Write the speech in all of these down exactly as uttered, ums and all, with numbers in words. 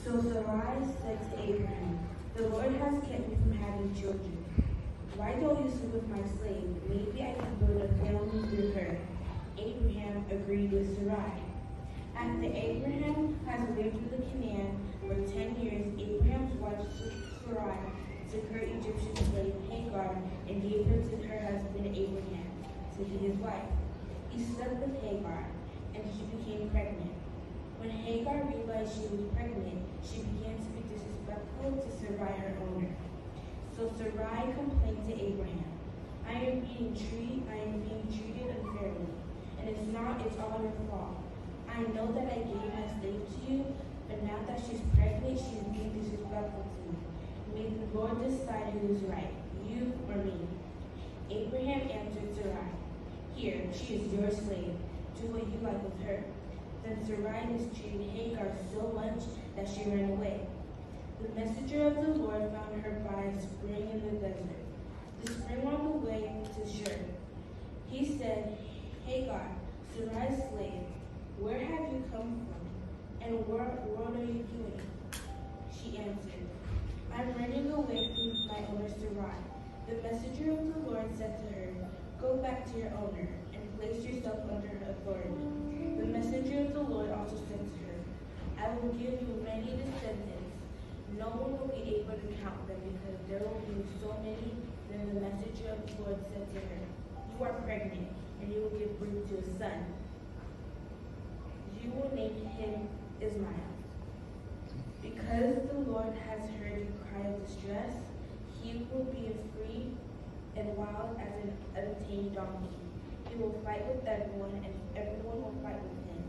So Sarai said to Abraham, "The Lord has kept me from having children. Why don't you sleep with my slave? Maybe I can build a family through her." Abraham agreed with Sarai. After Abraham has lived with Canaan for ten years, Abraham's wife Sarai took her Egyptian slave Hagar and gave her to her husband Abraham to be his wife. He slept with Hagar, and she became pregnant. When Hagar realized she was pregnant, she began to be disrespectful to Sarai, her owner. So Sarai complained to Abraham, "I am being treated, I am being treated unfairly, and it's not, it's all your fault. I know that I gave my slave to you, but now that she's pregnant, she's being disrespectful to me. May the Lord decide who is right, you or me." Abraham answered Sarai, "Here, she is your slave. Do what you like with her." Then Sarai mistreated Hagar so much that she ran away. The messenger of the Lord found her by a spring in the desert, the spring on the way to Shur. He said, "Hagar, Sarai's slave, where have you come from, and what, what are you doing?" She answered, "I'm running away from my owner Sarai." The messenger of the Lord said to her, "Go back to your owner and place yourself under her authority." The messenger of the Lord also said to her, "I will give you many descendants. No one will be able to count them because there will be so many." Then the messenger of the Lord said to her, "You are pregnant, and you will give birth to a son. You will name him Ishmael. Because the Lord has heard your cry of distress, he will be a free and wild as an untamed donkey. He will fight with everyone, and everyone will fight with him.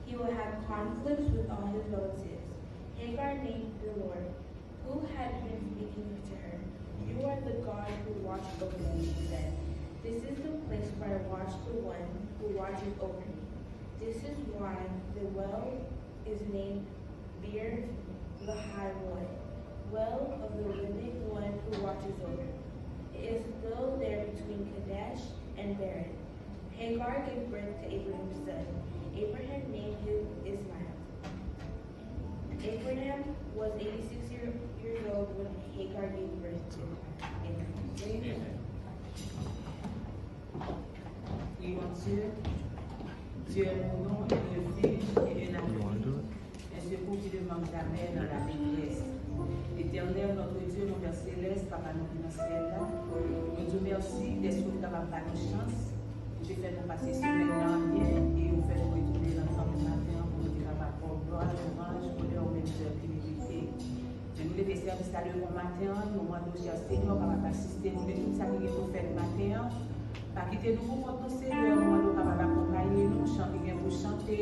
He will have conflicts with all his relatives." Hagar named the Lord, who had been speaking to her, "You are the God who watched over me," she said. "This is the place where I watched the one who watches over me." This is why the well is named Beer Lahai Roi, well of the living one who watches over. It is still there between Kadesh and Bered. Hagar gave birth to Abraham's son. Abraham named him Ishmael. Abraham was eighty-six year, years old when Hagar gave birth to him. Amen. Amen. Prions Dieu. Dieu est mon nom, un refuge et un abri, un secours qui ne manque jamais dans la détresse. Éternel, notre Dieu, mon Père céleste, Papa nou ki nan syèl la, nou di w mèsi dèske w te kapab ba nou chans, ou te fè nou pase semèn nan byen, e ou fè nou retounen nan tanp maten an pou nou te kapab ba w glwa, louwanj, onè, ou menm sèl ki merite. Men nou leve sèvis la devan maten an, nou mande w, chè Senyè, w kapab asiste nou de tout sa ki gen pou fèt maten an. Pa kite nou pou kont nou, Senyè, nou mande w kapab akonpaye nou, chan ki gen pou chante,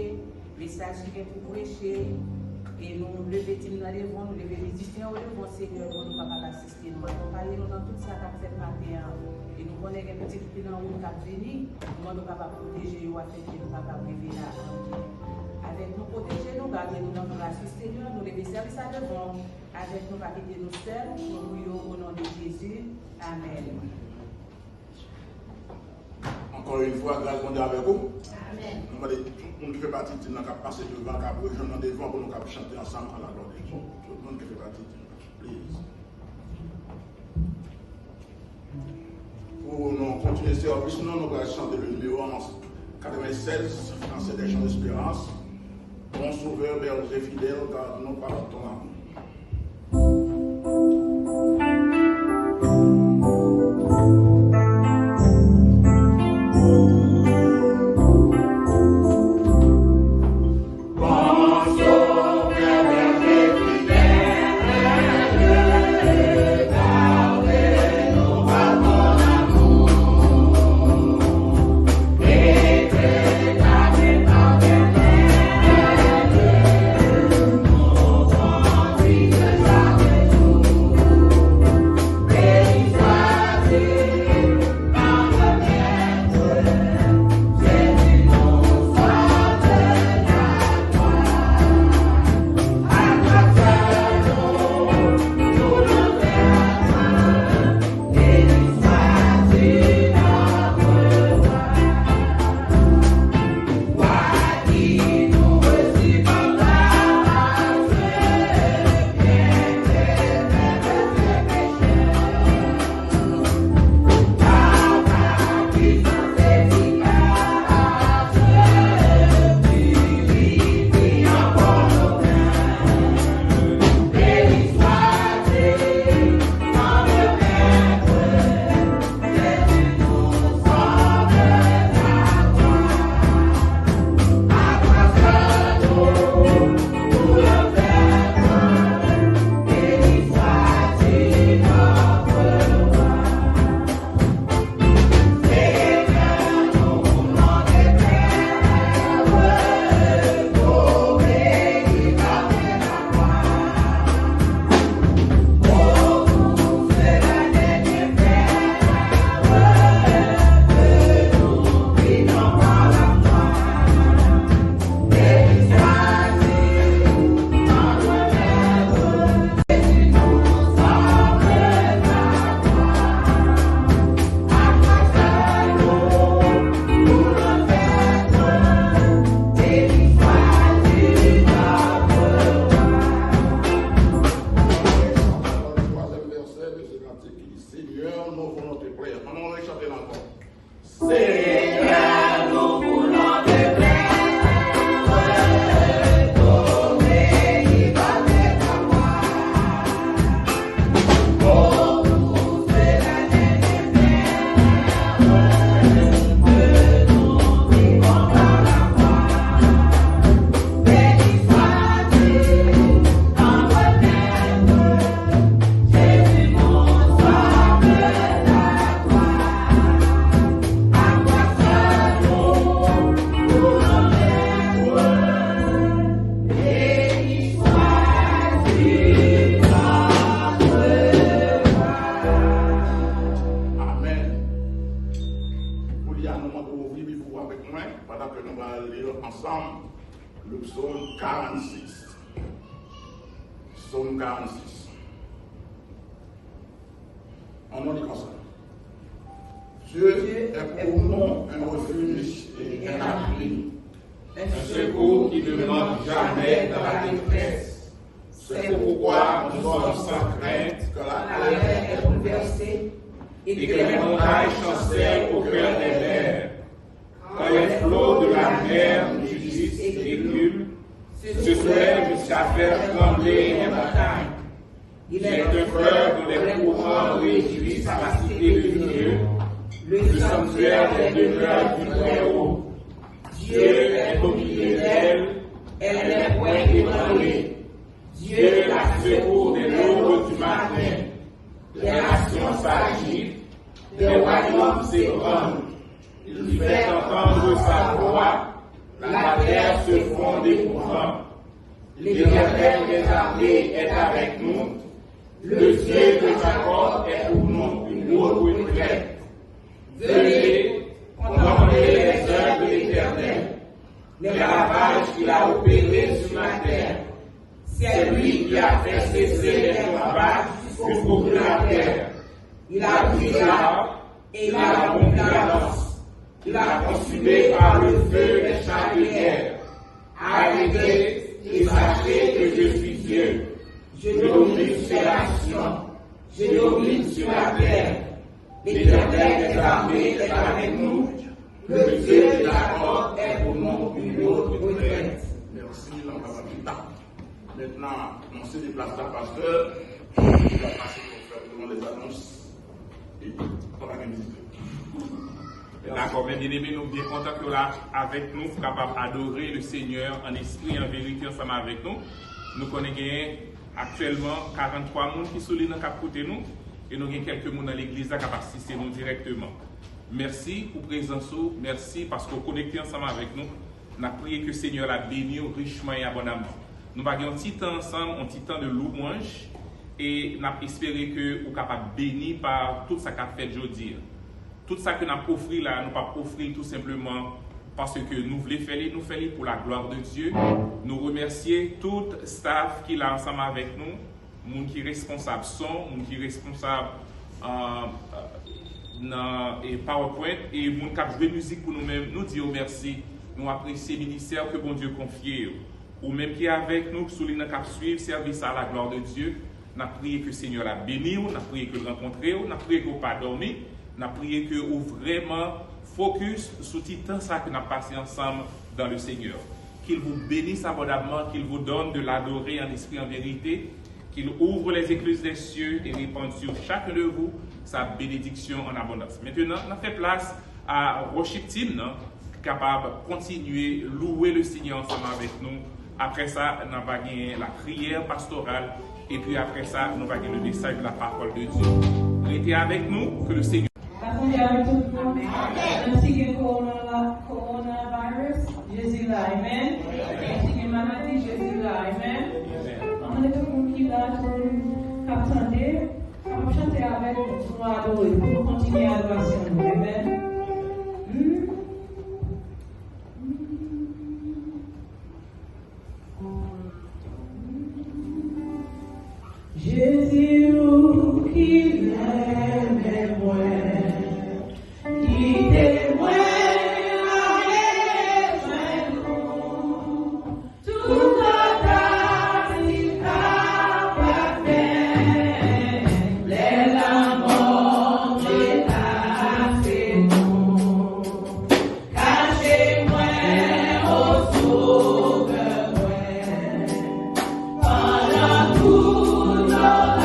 mesaj ki gen pou preche, e nou leve tim nan devan, nou leve mizisyen yo devan, Senyè, nou mande w kapab asiste nou, akonpaye nou nan tout sa k ap fèt maten an. E nou konnen gen pitit ki nan wout k ap vini, nou mande w kapab pwoteje yo afenke nou kapab rive la an byen. Avèk nou, pwoteje nou, gade nou nan gras ou, Senyè, nou leve sèvis la devan w. Avèk nou, pa kite nou sèl, nou priye w o non de Jezi. Amèn. Ankò yon fwa, gras Bondye avèk ou. Amèn. Nou mande tout moun ki fè pati tim nan k ap pase devan, k ap rejwenn nou devan pou nou kab chante ansanm an laglwa de Dye. Tout moun ki fè pati tim nan, please. Pou nou kontinye sèvis nou, nou pral chante le nimewo katrevensèz, Français des Champs d'Espérance. Bon Sauveur, berger fidèle, garde-nous par ton amour. Le psaume quarante-six. Psaume quarante-six. Ann nou li konsa. Dieu est pour nous un refuge et un abri, un secours qui ne manque jamais dans la détresse. C'est pourquoi nous sommes sans crainte quand la terre est bouleversée et que les montagnes chancellent au cœur des mers. Quand les flots de la mer nous saisissent et reculent, se soulèvent jusqu'à faire trembler les montagnes. Il est un fleuve dont les courants réjouissent la cité de Dieu, le sanctuaire des demeures du Très-Haut. Dieu est au milieu d'elle, elle n'est point ébranlée. Dieu la secourt dès l'aube du matin. Les nations s'agitent, des royaumes s'ébranlent. Il fait entendre sa voix, la terre se fond d'épouvante. L'Éternel des armées est avec nous. Le Dieu de Jacob est pour nous une haute retraite. Venez, contemplez les œuvres de l'Éternel, les ravages qu'il a opérés sur la terre. C'est lui qui a fait cesser les combats jusqu'au bout de la terre. Il a brisé l'arc et il a rompu la lance. Il a consumé par le feu les chars de guerre. Arrêtez et sachez que je suis Dieu. Je domine sur la nation. Je domine sur la terre. L'Éternel des armées est avec nous. Le Dieu de Jacob est pour nous une haute retraite. Mèsi, lanmou a pita. Mentnan, nou sede plas la, pastè. Nou va pase pou fè mouvman dèzanons. E pa gen mizik. Dakò, men byeneme, nou byen kontan ke w la avèk nou pou kapab adore le Seigneur en esprit, en vérité ansanm avèk nou. Nou konnen genyen aktyèlman karant twa moun ki sou liy nan k ap koute nou, e nou gen kèlke moun nan legliz la k ap asiste nou dirèkteman. Mèsi pou prezans ou, mèsi paske w konekte ansanm avèk nou. N ap priye ke Senyè la beni w richman e abondamman. Nou va gen yon ti tan ansanm, yon ti tan de louwanj, e n ap espere ke ou kapab beni pa tout sa k ap fèt jodi a. Tout sa ke n ap ofri la, nou p ap ofri l tou senpleman paske nou vle fè li, nou fè li pour la gloire de Dieu. Nou remèsye tout staff ki la ansanm avèk nou, moun ki responsab son, moun ki responsab, euh, nan, e, PowerPoint, e moun k ap jwe mizik pou nou menm. Nou di yo mèsi. Nou apresye ministè ke Bondye konfye yo. Ou menm ki avèk nou, sou liy nan k ap swiv sèvis a la gloire de Dieu, n ap priye ke Senyè la beni w, n ap priye ke l rankontre w, n ap priye ke w pa dòmi, n ap priye ke ou vrèman fokis sou ti tan sa ke n ap pase ansanm dans le Seigneur. Qu'il vous bénisse abondamment, qu'il vous donne de l'adorer en esprit, en vérité, qu'il ouvre les écluses des cieux et répande sur chacun de vous sa bénédiction en abondance. Maintenant, n ap fè plas a worship team nan ki kapab kontinye louwe le Senyè ansanm avèk nou. Apre sa, n ap va gen la priyè pastoral. Epi apre sa, nou va gen le mesaj de la parole de Dieu. Rete avèk nou, ke le Senyè. Paske avèk tout moun, menm si gen korona la, coronavirus, Jezi la, amen. Menm si gen maladi, Jezi la, amen. Mwen mande tout moun ki la, tout moun k ap tande, w ap chante avèk nou pou nou adore, pou nou kontinye adorasyon nou. Amen. Hmm. Jezi, ou ki renmen mwen, kite mwen ale jwenn ou. Tout antan si ta pa fè, lè lanmò trekase nou. Kache mwen, o Sovè mwen, pandan tout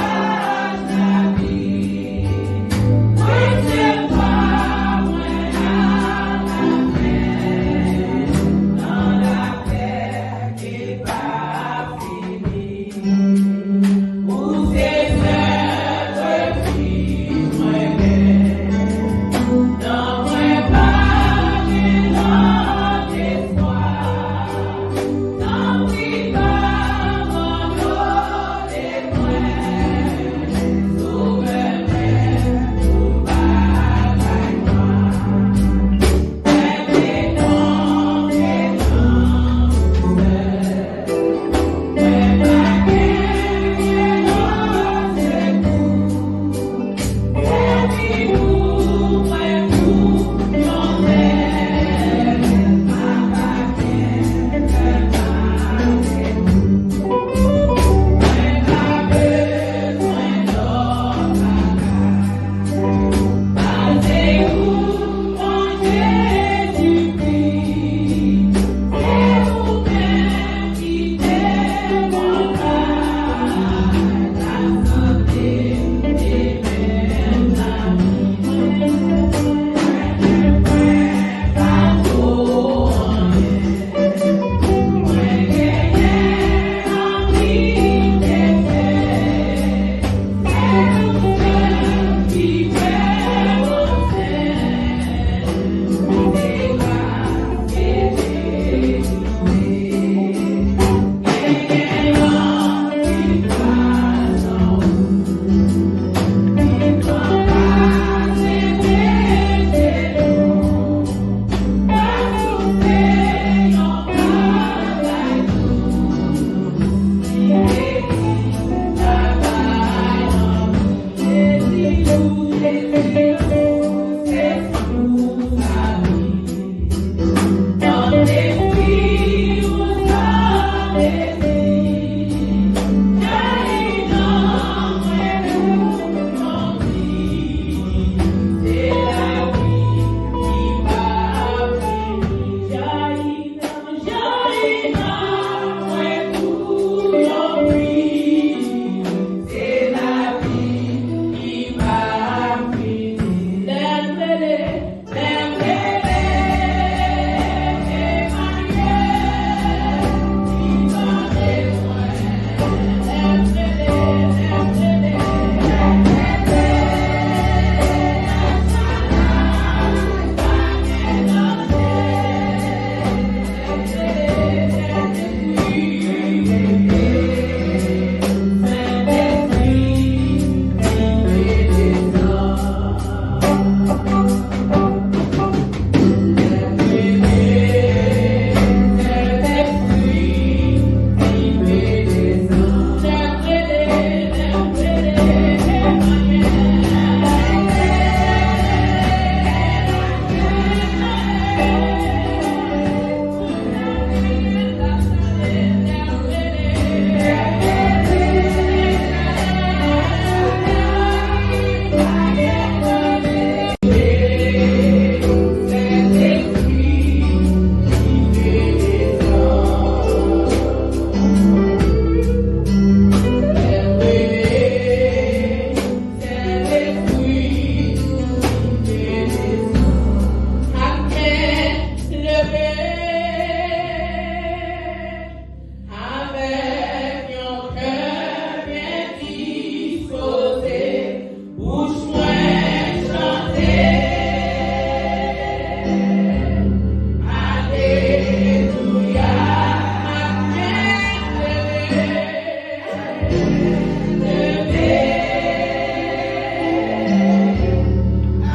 Leve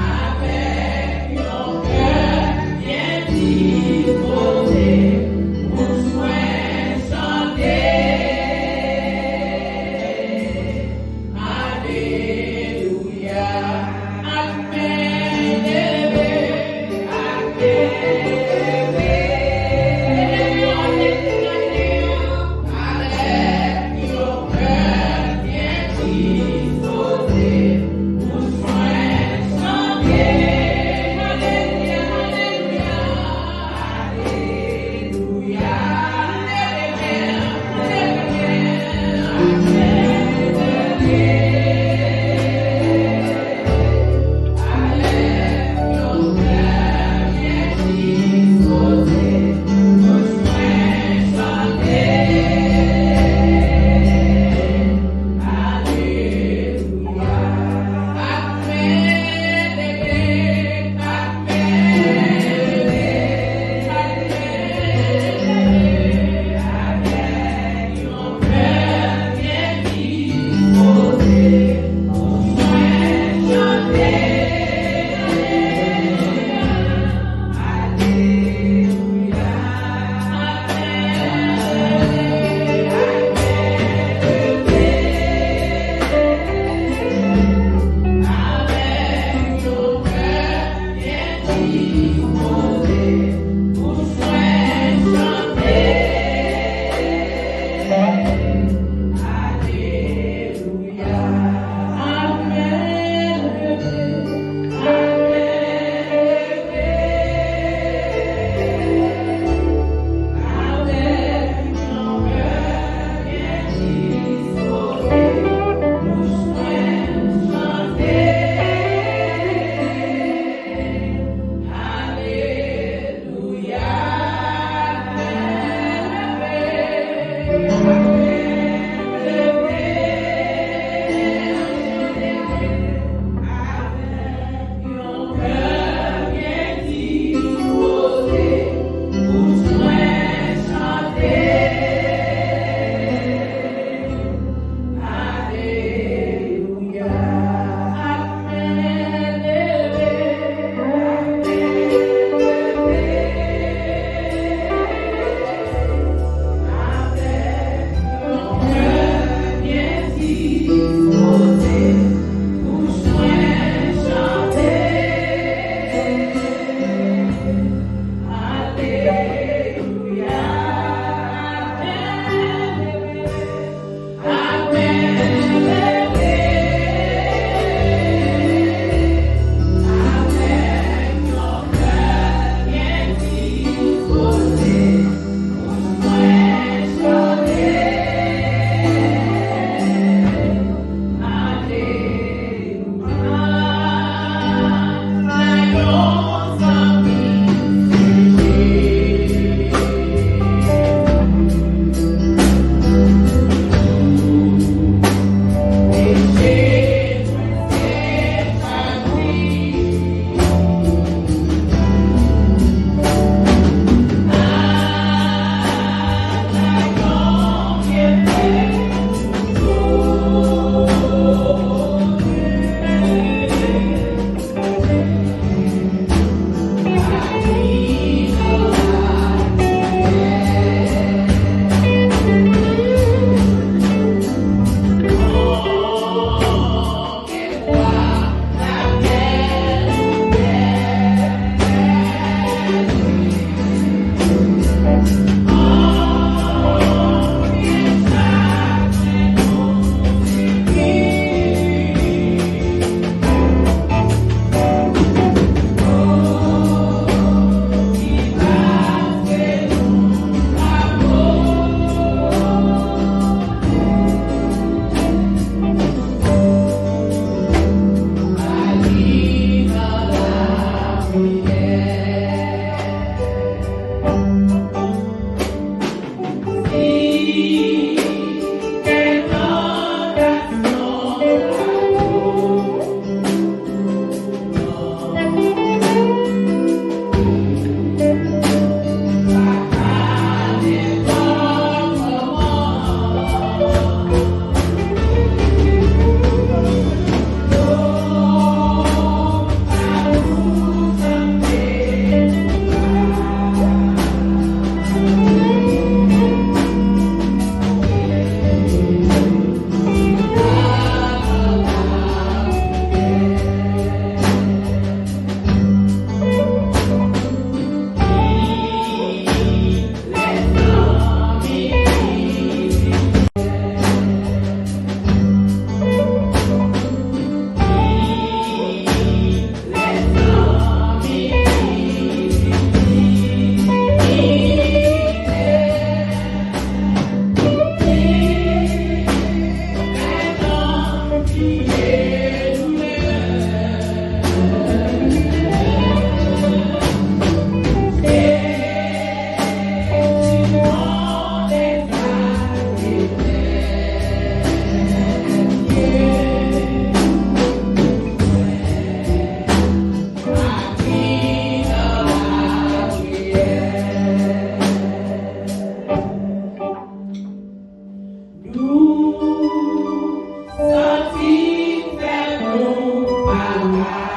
avèk yon kè byen dispoze pou jwenn chante. Alelouya. Ak men leve, ak men leve. Leve nou ann leve maten an avèk yon kè Santi fèb nou pa kapab.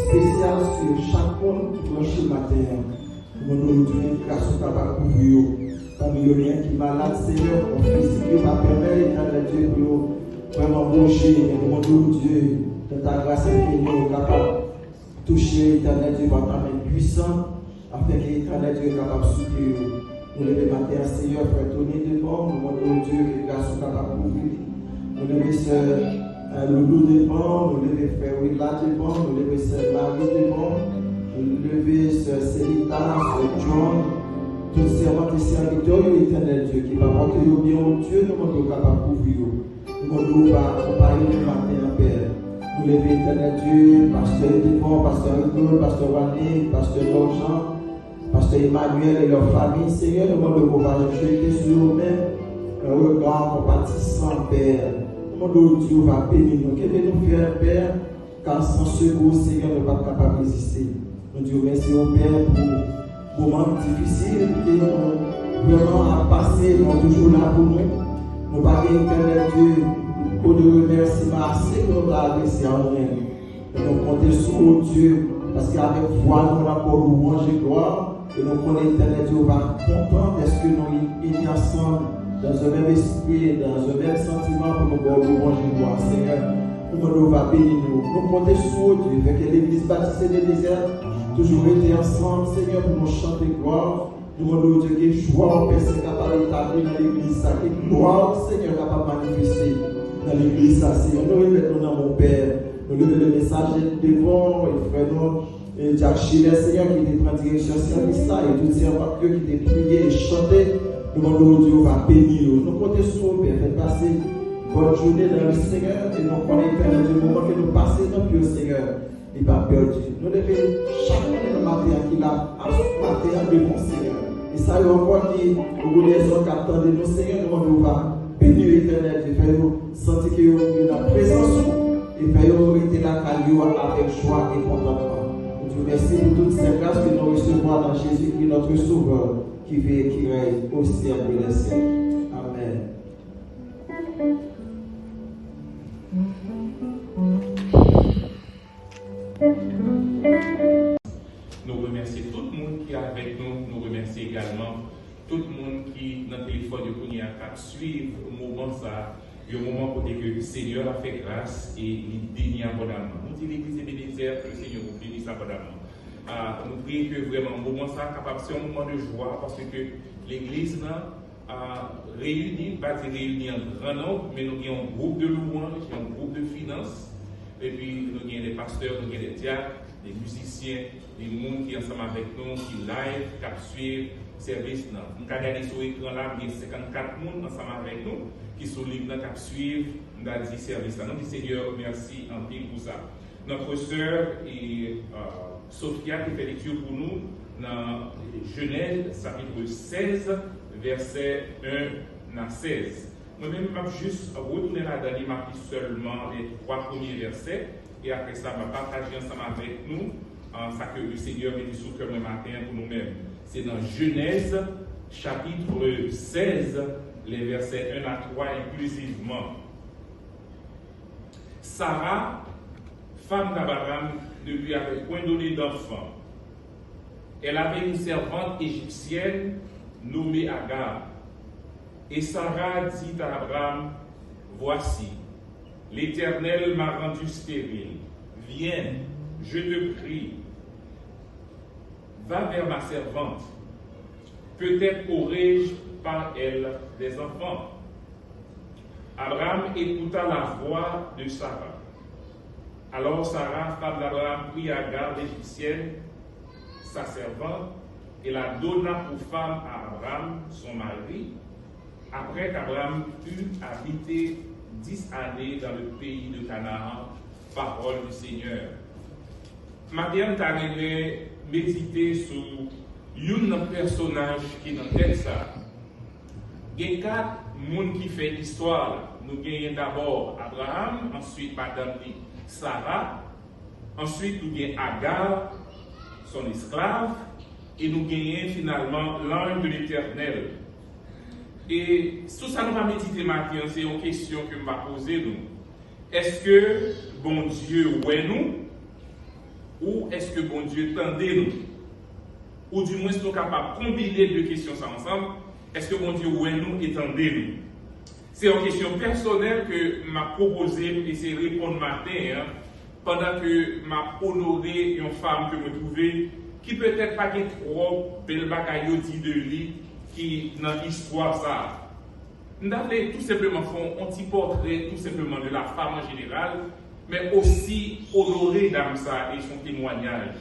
Espesyal sou chak moun ki branche maten an. Nou mande w, Dye, ke gras ou kapab kouvri yo. Pami yo, gen ki malad, Senyè, kò fizik yo pa pèmèt, Etènèl Dye, pou yo vrèman bouje. Men nou mande w, Dye, dans ta grâce infinie, ou kapab touche, Etènèl Dye, pa ta men pwisan, afenke, Etènèl Dye, kapab soutni yo. Nou leve maten an, Senyè, frè Tony devan w, nou mande w, Dye, ke gras ou kapab kouvri li. Nou leve sè, eh, Loulou devan w, nou leve frè Willa devan w, nou leve sè Marie devan w, nou leve sè Selita, sè John, tout sèvant e sèvitè w yo, Etènèl Dye, ki pa pòte yo byen, o Dye, nou mande w kapab kouvri yo. Nou mande w pa akonpaye yo maten an, Pè. Nou leve, Etènèl Dye, pastè yo devan w, pastè Henri-Claude, pastè Wany, pastè Lorjean, pastè Emmanuel et leur famille, Senyè, nou mande w ke w va jete sou yo menm un regard compatissant, Pè. Nou mande w, Dye, w va beni nou. Kenbe nou fèm, Pè, ka san sekou, Senyè, nou p ap kapab reziste. Nou di w mèsi, o Pè, pou moman difisil ke nou vrèman ap pase, men w toujou la pou nou. Nou pa gen, Etènèl Dye, mo de remèsiman ase pou nou ta adrese a ou menm. E nou konte sou ou, Dye, paske avèk vwa nou, n ap ba w louwanj e glwa. E nou konnen, Etènèl Dye, ou va kontan dèske nou ini ansanm dans un même esprit, dans un même sentiment pou nou ba w louwanj e glwa, Senyè. Nou mande w va beni nou. Nou konte sou ou, Dye, fè ke legliz Batis Ebenezer toujou rete ansanm, Senyè, pou nou chante glwa. Nou mande w, Dye, ke jwa w, Pè Sen, kapab etabli nan legliz sa, ke glwa w, Senyè, kapab manifeste nan legliz sa, Senyè. Nou remèt nou nan men w, Pè. Nou leve le mesaj devan w, e frè nou, e Jack Schiller, Senyè, ki te pran direksyon sèvis la, e tout sèvant yo ki te priye e chante, nou mande w, Dye, w va beni yo. Nou konte sou ou, Pè, fè n pase bòn jounen nan le Senyè, e nou konnen, Pè, nan moman ke nou pase nan pye w, Senyè, li pa pèdi. Nou leve chak moun nan maten an ki la, a maten an devan w, Senyè. E sa yo ankò ki pou lèzòt k ap tande nou, Senyè, nou mande w va beni yo, Etènèl Dye, fè yo santi ke yo, yo nan prezans ou, e fè yo rete lakay yo avèk jwa e kontantman. Nou di w mèsi pou tout sent gras ke nou resevwa nan Jezi ki notre Sauveur, qui vit et qui règne au siècle des siècles. Amèn. Nou remèsye tout moun ki avèk nou. Nou remèsye egalman tout moun ki nan telefòn yo kounye a k ap swiv moman sa a. Yon moman kote ke Senyè a fè gras e li beni abondamman. Nou di legliz Ebenezer ke Senyè ou beni sa abondamman. Ah, nou priye ke vrèman moman sa a kapab se yon moman de jwa, paske legliz nan ah, reyini, m pa di reyini an gran nonb, men nou gen yon gwoup de louwanj, yon gwoup de finans, epi nou gen de pastè, nou gen de dyak, de mizisyen, de moun ki ansanm avèk nou, ki live, k ap swiv sèvis nan. M ka gade sou ekran la, m gen senkannkat moun ansanm avèk nou ki sou live nan k ap swiv, m ta di sèvis la. Nou di Senyè mèsi anpil pou sa. Notre sœur et euh, Sophia te fè lekti pou nou nan Jenèz chapitre seize, vèsè un à seize. Mwen menm, m ap jis retounen ladan li, m ap li sèlman les trois premiers versets, e apre sa, m ap pataje ansanm avèk nou euh, sa ke le Seigneur mete sou kè mwen maten an pou nou menm. Se nan Jenèz chapitre seize, les versets un à trois inclusivement. Sarah, femme d'Abraham, ne lui avait point donné d'enfant. Elle avait une servante égyptienne nommée Agar. Et Sarah dit à Abraham, voici, l'Éternel m'a rendu stérile. Viens, je te prie, va vers ma servante. Peut-être aurai-je par elle des enfants. Abraham écouta la voix de Sarah. Alors Sarah, femme d'Abraham, prit Agar l'Égyptienne, sa servante, et la donna pour femme à Abraham, son mari, après qu'Abraham eut habité dix années dans le pays de Canaan. Parole du Seigneur. Maten an, m ta renmen medite sou youn nan pèsonaj ki nan tèks sa a. Gen kat moun ki fè istwa la. Nou genyen dabò Abraham, answit madanm li Sara, answit nou gen Agar, son esklav, e nou genyen finalman l'ange de l'Éternel. E sou sa nou va medite maten an, se yon kesyon ke m va poze nou. Èske Bondye wè nou? Ou èske Bondye tande nou? Ou dimwens nou kapab konbine de kesyon sa ansanm, èske Bondye wè nou e tande nou? Se yon kesyon pèsonèl ke m ap pwopoze m eseye reponn maten an, pandan ke m ap onore yon fanm ke mwen twouve ki petèt pa gen twòp bèl bagay yo di de li ki nan istwa sa a. M ta vle tou senpleman fè yon ti pòtrè tou senpleman de la femme en général, men osi onore dam sa e son temwanyaj.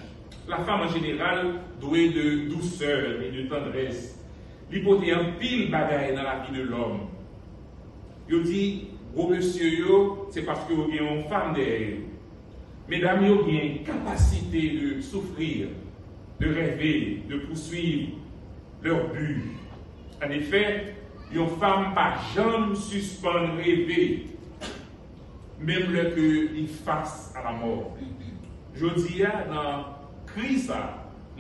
La femme en général dwe de dousè e de tandrès. Li pote anpil bagay nan lavi de lòm. Yo di gwo mesye yo, se paske yo gen yon fanm dèyè yo. Medam yo gen kapasite de soufri, de rêver, de poursuivre leur but. An efè, yon fanm pa janm sispann reve, menm lè ke li fas a la mò. Jodi a, nan kriz sa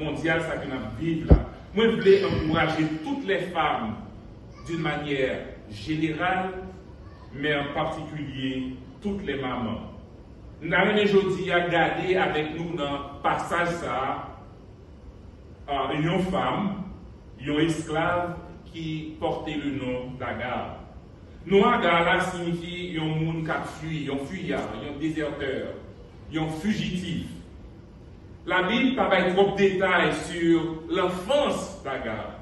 mondyal sa ke n ap viv la, mwen vle ankouraje tout les femmes d'une manière générale, men an patikilye tout les mamans. M ta renmen jodi a gade avèk nou nan pasaj sa a, yon fanm, yon esklav ki pòte le non d'Agar. Non Agar la siyifi yon moun k ap fui, yon fiyar, yon dezètè, yon fijitif. Labib pa bay twòp detay sur l'enfance d'Agar.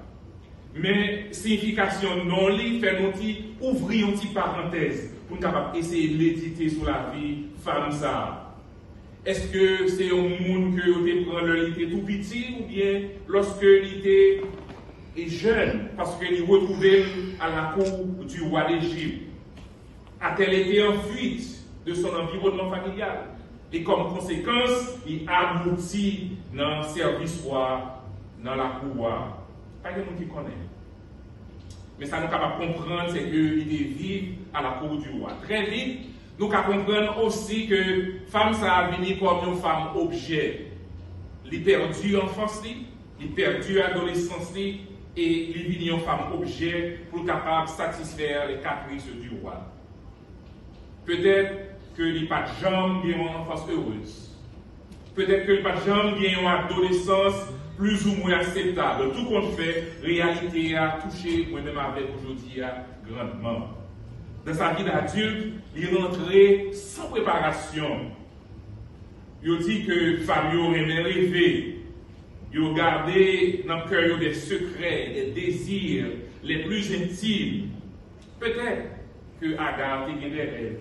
Men siyifikasyon non li fè nou ti ouvri yon ti parantèz pou n kapab eseye medite sou lavi fanm sa a. Èske se yon moun ke yo te pran lè li te tou piti oubyen lòske li te jèn, paske li retwouve l à la cour du roi d'Égypte? A-t-elle été en fuite de son environnement familial? E kòm konsekans, li abouti nan sèvis wa, nan lakou wa. Pa gen moun ki konnen. Men sa nou kapab konprann, se ke li te viv à la cour du roi. Trè vit, nou ka konprann osi ke fanm sa a vini kòm yon fanm objè. Li pèdi anfans li, li pèdi adolesans li, e li vini yon fanm objè pou l kapab satisfè les caprices du roi. Petèt ke li pa t janm gen yon anfans erez. Petèt ke li pa t janm gen yon adolesans plizoumwen akseptab. Toukonfè, reyalite a touche mwen menm avèk ou jodi a grandman. Dans sa vie d'adulte, li rantre san preparasyon. Yo di ke fanm yo renmen reve. Yo gade nan kè yo des secrets, des désirs les plus intimes. Petèt ke Aga te gen de rèv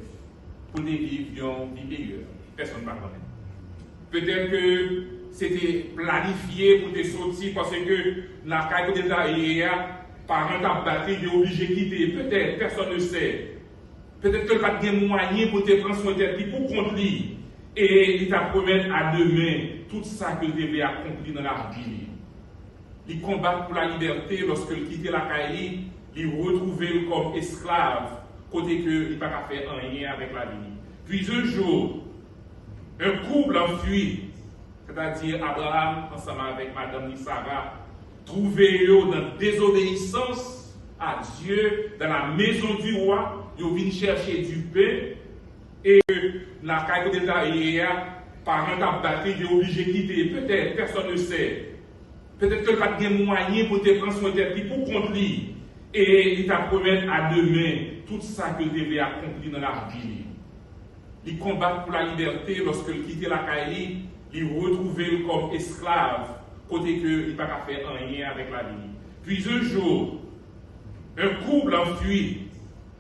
pou l te viv yon vi meyè. Pèsonn pa konnen. Petèt ke se te planifye pou l te soti, paske lakay kote l ta ye a, paran t ap bat li, li oblije kite. Petèt, personne ne sait. Petèt ke l pa t gen mwayen pou l te pran swen tèt li pou kont li, e li t ap remèt a demen tout sa ke l te vle akonpli nan lavi li. Li konbat pou lalibète lòske l kite lakay li, li retwouve l kòm esklav, kote ke li pa ka fè anyen avèk lavi li. Puis un jour, un couple en fuite, c'est-à-dire Abraham ansanm avèk madanm li Sara, twouve yo nan dezobeyisans a Dye, dans la maison du roi, yo vin chèche dipen, e lakay kote l ta ye a, paran t ap bat li, li oblije kite, petèt, personne ne sait. Petèt ke l pa t gen mwayen pou l te pran swen tèt li pou kont li, e li t ap remèt a demen tout sa ke l te vle akonpli nan lavi li. Li konbat pou lalibète lòske l kite lakay li, li retwouve l kòm esklav, kote ke li pa ka fè anyen avèk lavi li. Puis un jour, un couple en fuite,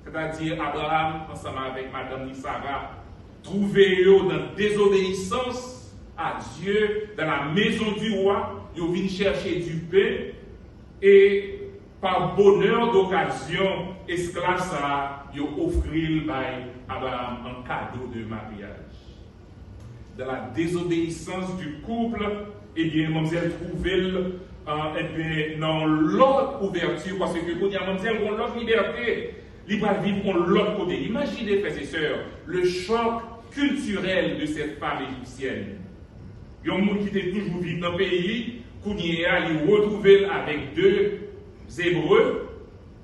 c'est-à-dire Abraham ansanm avèk madanm li Sara, twouve yo nan dezobeyisans a Dye, dans la maison du roi, yo vin chèche dipen, e pa bonè dokazyon, esklav sa a, yo ofri l bay Abraham an kado de maryaj. Dans la désobéissance du couple, ebyen, manmzèl twouve l, euh, ebyen, nan yon lòt ouvèti, paske kounye a manmzèl gen yon lòt libète, li pral viv yon lòt kote. Imajine, frè e sè, le choc culturel de cette femme égyptienne. Yon moun ki te toujou viv nan peyi, kounye a, li retwouve l avèk de Ebre,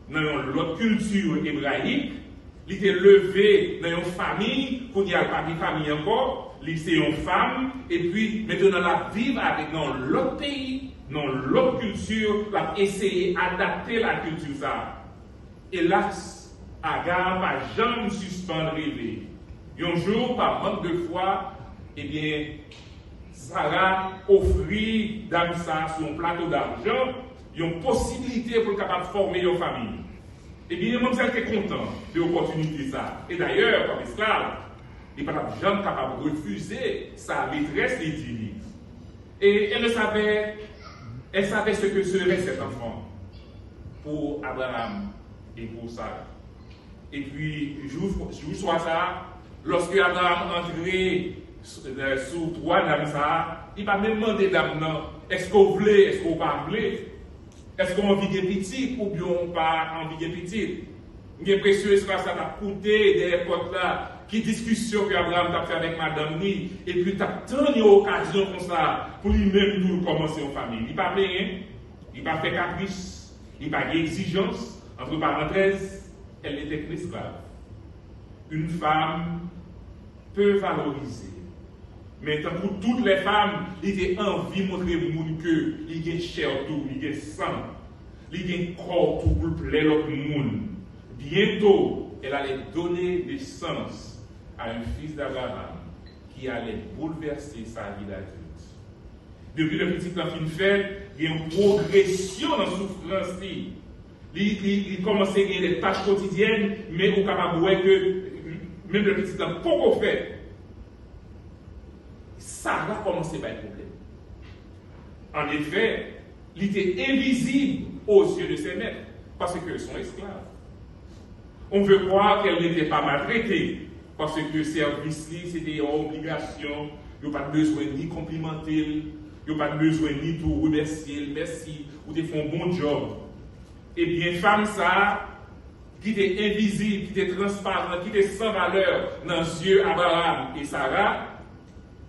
nan yon lòt kilti ebrayik, li te leve nan yon fanmi, kounye a l pa gen fanmi ankò, li se yon fanm, epi mentnan l ap viv avèk nan yon lòt peyi, nan yon lòt kilti, l ap eseye adapte l a kilti sa a. Elas, Aga pa janm sispann reve. Yon jou, pa mank de fwa, ebyen, Sara ofri dam sa a sou yon plato dajan yon posibilite pou l kapab fòme yon fanmi. Ebyen, manmzèl te kontan de opòtinite sa a. E dayè, kòm esklav, li pa t ap janm kapab refize sa metrès li di li. Et elle savait, elle savait ce que serait cet enfant pour Abraham et pour Sarah. Epi, jou, jou swa sa a, lòske Abraham antre sou, sou twa dam sa a, li pa menm mande dam nan, èske w vle, èske w pa vle? Èske w anvi gen pitit oubyen w pa anvi gen pitit? M gen enpresyon esklav sa t ap koute dèyè pòt la, ki diskisyon ke Abraham t ap fè avèk madanm li, epi l t ap tann yon okazyon konsa pou li menm tou l kòmanse yon fanmi. Li pa plenyen, li pa fè kapris, li pa gen egzijans, entre parenthèses, elle n'était qu'une esclave. Une femme peu valorisée. Men tankou tout lè fanm, li te anvi montre moun ke li gen chè tou, li gen san, li gen kò tou pou l plè lòt moun. Bientôt, elle allait donner naissance à un fils d'Abraham qui allait bouleverser sa vie d'adulte. Depi lè pitit lan fin fèt, gen yon pwogresyon nan soufrans li. Li, li, li kòmanse gen de tach kotidyèn, men ou kapab wè ke menm lè pitit lan poko fèt, Sara kòmanse bay pwoblèm. En effet, li te invisible aux yeux de ses maîtres, parce que son esclave. On veut croire qu'elle n'était pas maltraitée, paske sèvis li se te yon obligasyon, yo pa t bezwen ni konplimante l, yo pa t bezwen ni tou remèsye l, mèsi, ou te fè yon bon djòb. Ebyen, fanm sa a, ki te envizib, ki te transparan, ki te san valè nan zye Abraham e Sara,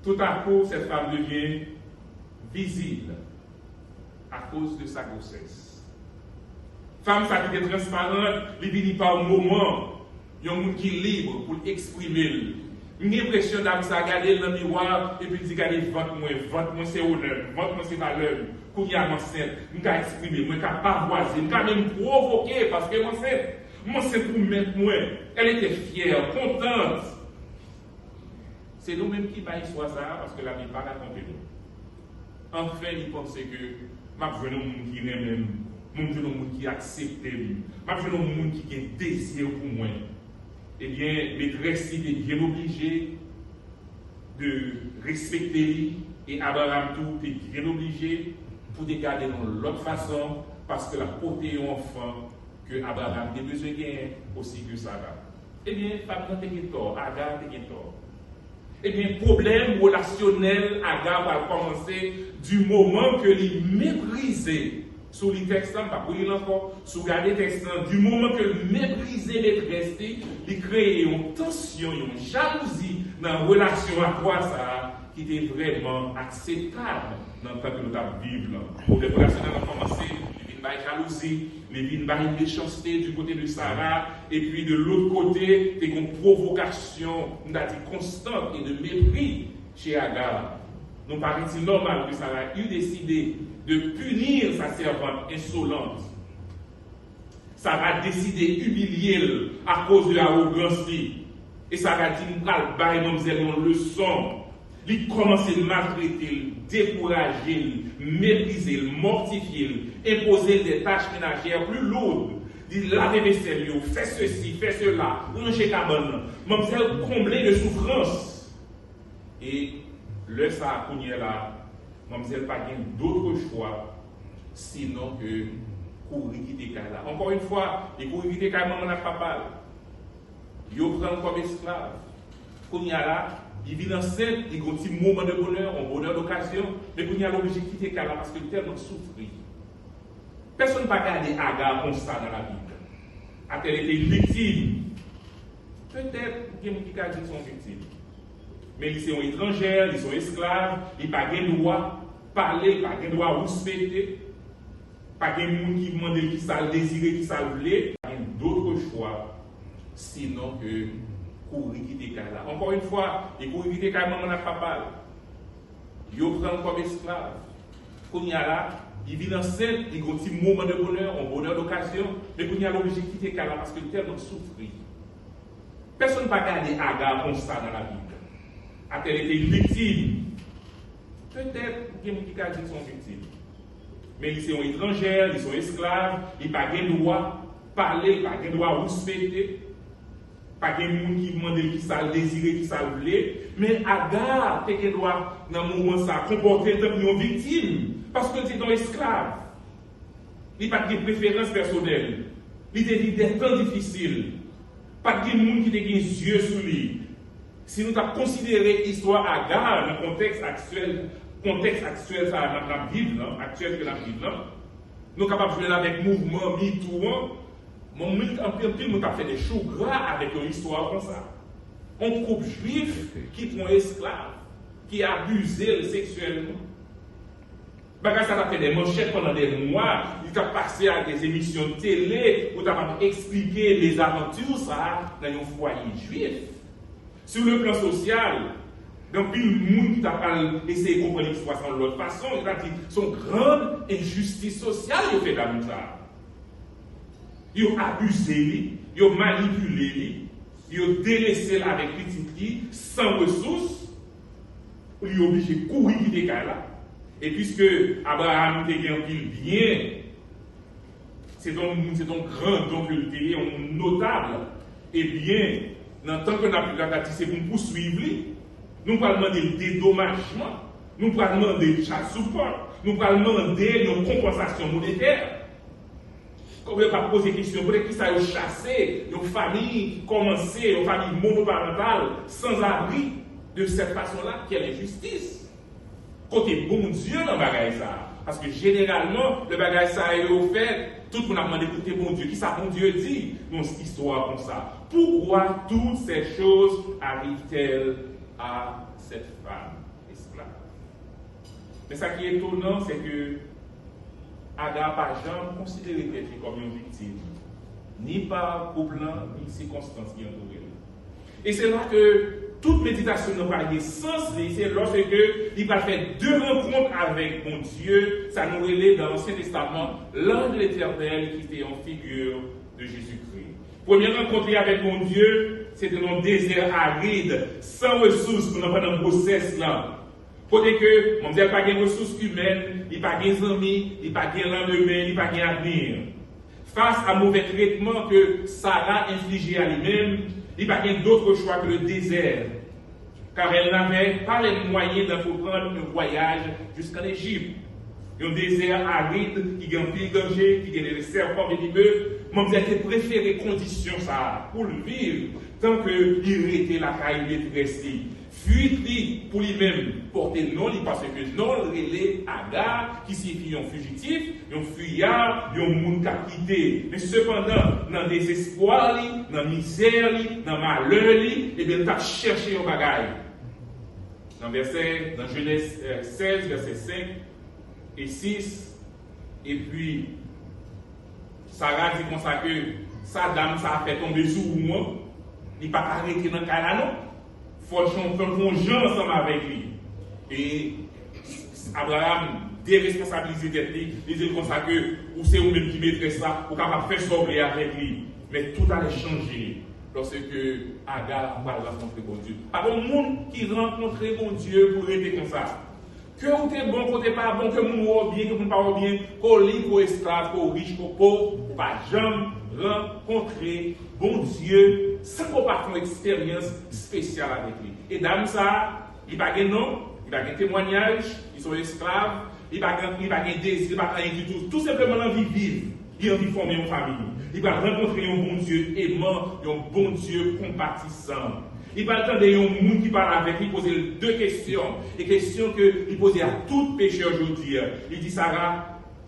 tout à coup, cette femme devient visible à cause de sa grossesse. Fanm sa ki te transparan, li vini pa yon moman, yon moun ki lib pou l eksprime l. M gen enpresyon dam sa gade l nan miwa, epi l di, "Gade vant mwen, vant mwen se onè m, vant mwen se valè m. Kounye a m ansent, m ka eksprime, mwen ka pavwaze, m ka menm pwovoke paske m ansent. M ansent pou mèt mwen." Elle était fière, contente. Se nou menm ki bay istwa sa a, paske Labib pa ka twonpe nou. Anfen, li panse ke m ap jwenn yon moun ki renmen m, m ap jwenn yon moun ki aksepte m, m ap jwenn yon moun ki gen dezi pou mwen. Ebyen, metrès li te byen oblije de respekte li, e Abraram tou te byen oblije pou te gade l yon lòt fason, paske l ap pote yon anfan ke Abraram te bezwen genyen, osi ke Sara. Ebyen, fanm nan te gen tò, Aga te gen tò. Ebyen, pwoblèm relasyonèl Aga pral kòmanse di moman ke li meprize, si w li tèks lan, m p ap reli l ankò, si w gade tèks lan, di moman ke l meprize metrès li, li kreye yon tansyon, yon jalouzi nan relasyon a twa sa a ki te vrèman akseptab nan tan ke nou t ap viv lan. Pwoblèm relasyonèl lan kòmanse, li vin bay jalouzi, li vin bay mechanste du côté de Sara, epi de lòt kote, te gen pwovokasyon, m ta di konstan, e de mepri chez Aga. Nou parèt nòmal ke Sara eût décidé de punir sa servante insolente. Sara deside imilye l akoz de awogans li. E Sara di, "M pral bay manmzèl yon leson." Li kòmanse maltrete l, dekouraje l, meprize l, mòtifye l, enpoze l des tâches ménagères plus lourdes. Li lave vesèl yo, fè sesi, fè sela, ranje kabann nan. Manmzèl konble de soufrans. E lè sa a, kounye a la, manmzèl pa gen dòt chwa sinon ke kouri kite kay la. Encore une fois, li kouri kite kay manman l ak papa l. Yo pran l kòm esklav. Kounye a la, li vin ansent, li gen yon ti moman de bonè, yon bonè d'occasion, men kounye a l oblije kite kay la paske l tèlman soufri. Pèsonn pa gade Aga konsa nan Labib. A-t-elle été une victime? Petèt, gen moun ki ka di l se yon viktim. Men li se yon etranjè, li se yon esklav, li pa gen dwa pale, li pa gen dwa rouspete. Pa gen moun ki mande l kisa l dezire, kisa l vle. Pa gen dòt chwa sinon ke kouri kite kay la. Encore une fois, li kouri kite kay manman l ak papa l. Yo pran l kòm esklav. Kounye a la, li vin ansent, li gen yon ti moman de bonè, yon bonè d'occasion, men kounye a l oblije kite kay la paske l tèlman soufri. Pèsonn pa gade Aga konsa nan Labib. A-t-elle été une victime? Petèt, gen moun ki ka di l se yon viktim. Men li se yon etranjè, li se yon esklav, li pa gen dwa pale, li pa gen dwa rouspete. Pa gen moun ki mande l kisa l dezire, kisa l vle. Men Aga te gen dwa, nan moman sa a, konpòte l tankou yon viktim, paske l se te yon esklav. Li pa t gen preferans pèsonèl. Li te viv de tan difisil. Pa t gen moun ki te gen zye sou li. Si nou t ap konsidere istwa Aga nan kontèks aktyèl, kontèks aktyèl sa a n ap, n ap viv lan, aktyèl ke n ap viv lan, nou kapab jwenn avèk mouvman MeToo an, mwen, mwen, anpil, anpil moun t ap fè de chou gra avèk yon istwa konsa. Yon koup jwif ki pran esklav, ki abize l seksyèlman. Bagay sa t ap fè de manchèt pandan de mwa, li t ap pase ak de emisyon tele pou ta kapab eksplike dezavanti sa a nan yon fwaye jwif. Sur le plan social, gen anpil moun ki ta pral eseye konprann istwa sa yon lòt fason, yo ta di se yon grann enjistis sosyal yo fè dam sa a. Yo abize li, yo manipile li, yo delese l avèk pitit li san resous, li oblije kouri kite kay la. E piske Abraham te gen anpil byen, se te yon moun, se te yon grandonk li te ye, yon moun notab. Ebyen, nan tan ke n ap viv la, ta di se pou m pouswiv li. Nou pral mande l dedomajman, nou pral mande l child support, nou pral mande l yon konpansasyon monetè. Kòm yo pa poze kesyon, poutèt kisa yo chase yon fanmi ki kòmanse, yon fanmi monoparantal, sanzabri, de cette façon-là, quelle injustice! Kote Bondye nan bagay sa a? Paske jeneralman, lè bagay sa a yo fèt, tout moun ap mande kote Bondye. Kisa Bondye di nan istwa konsa? Pourquoi toutes ces choses arrivent-elles à cette femme esclave? Men sa ki etonan, se ke Aga pa janm konsidere tèt li kòm yon viktim, ni pa koup lan, ni sikonstans ki antoure l. E se la ke tout meditasyon nou pral gen sans li, se lòske li pral fè de rankont avèk Bondye, sa nou rele dans l'Ancien Testament, l'ange de l'Éternel ki te yon figi de Jezikri. Premye rankont li avèk Bondye, se te nan dezè arid, san resous pandan, pandan gwosès lan. Kote ke manmzèl pa gen resous imèn, li pa gen zanmi, li pa gen landemen, li pa gen avni. Fas a movè tretman ke Sara enflije a li menm, li pa gen d'autre choix que le désert, car elle n'avait pas les moyens d'entreprendre un voyage jusqu'en Égypte. Yon dezè arid ki gen anpil danje, ki gen de sèpan venime, manmzèl te prefere kondisyon sa a pou l viv, tan ke li rete lakay metrès li. Fuit li pou li menm pòte non li, paske non l rele Aga, ki siyifi yon fijitif, yon fiyar, yon moun k ap kite. Men sepandan, nan dezespwa li, nan mizè li, nan malè li, ebyen, l t ap chèche yon bagay. Nan vèsè, nan Jenèz, eh, sèz, vèsè senk e sis, epi Sara di konsa ke sa dam sa a fè tonbe sou ou an, li pa ka rete nan kay la non. Fò l chonje yon jan ansanm avèk li. E Abraram deresponsabilize tèt li, li di l konsa ke ou se ou menm ki metrès la, ou kapab fè sa w vle avèk li. Men tout ale chanje lòske Aga pral rankontre Bondye. Pa gen moun ki rankontre Bondye pou rete konsa. Ke ou te bon, ke w te pa bon, ke moun wè w byen, ke moun pa wè w byen, ke w lib, ke w esklav, ke w rich, ke w pòv, ou pa janm rankontre Bondye san ke w pa fè yon eksperyans espesyal avèk li. E dam sa a, li pa gen non, li pa gen temwanyaj, li se yon esklav, li pa gen, li pa gen dezi, li pa gen anyen ditou. Tou senpleman, l anvi viv. Li anvi fòme yon fanmi. Li pral rankontre yon Bondye eman, yon Bondye konpatisan. Li pral tande yon moun ki pale avèk li, poze l de kesyon. E kesyon ke li poze a tout pechè jodi a. Li di, Sara,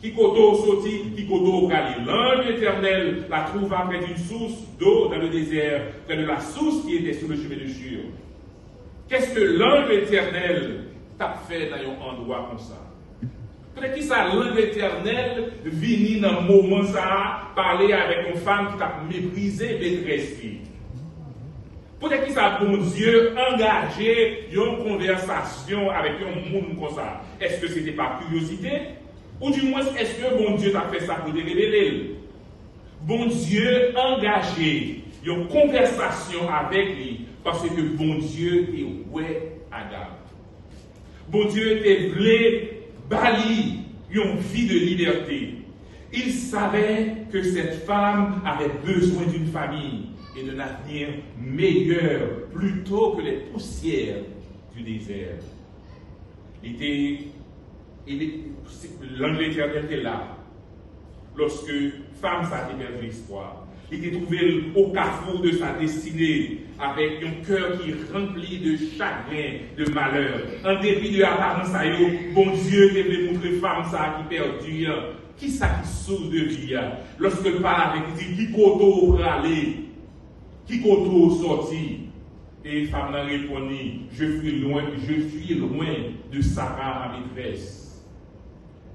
ki kote w soti, ki kote w prale? L'ange de l'Éternel la trouva près d'une source d'eau dans le désert, près de la source qui était sur le chemin de Shur. Qu'est-ce que l'ange de l'Éternel t ap fè nan yon andwa konsa? Poutèt ki sa lang Letènèl vini nan moman sa a, pale avèk yon fanm ki t ap meprize metrès li? Poutèt ki sa Bondye angaje yon konvèsasyon avèk yon moun konsa? Èske se te pa kiryozite? Oudimwens, èske Bondye t ap fè sa pou te revele l? Bondye angaje yon konvèsasyon avèk li paske Bondye te wè Aga. Bondye te vle ba li yon vi de liberté. Il savait que cette femme avait besoin d'une famille et d'un avenir meilleur plutôt que les poussières du désert. Li te, li, lang Letènèl te la. Lòske fanm sa te pèdi espwa, li te twouve l o kafou de sa destine, avèk yon kè ki ranpli de chagren, de malè. An depi de aparans sa yo, Bondye te vle montre fanm sa ki pèdi an kisa ki sous de vi a. Lòske l pale avèk li, di, ki kote w prale? Ki kote w sòti? E fanm nan reponn li, je suis loin, je suis loin de Sara, ma maîtresse.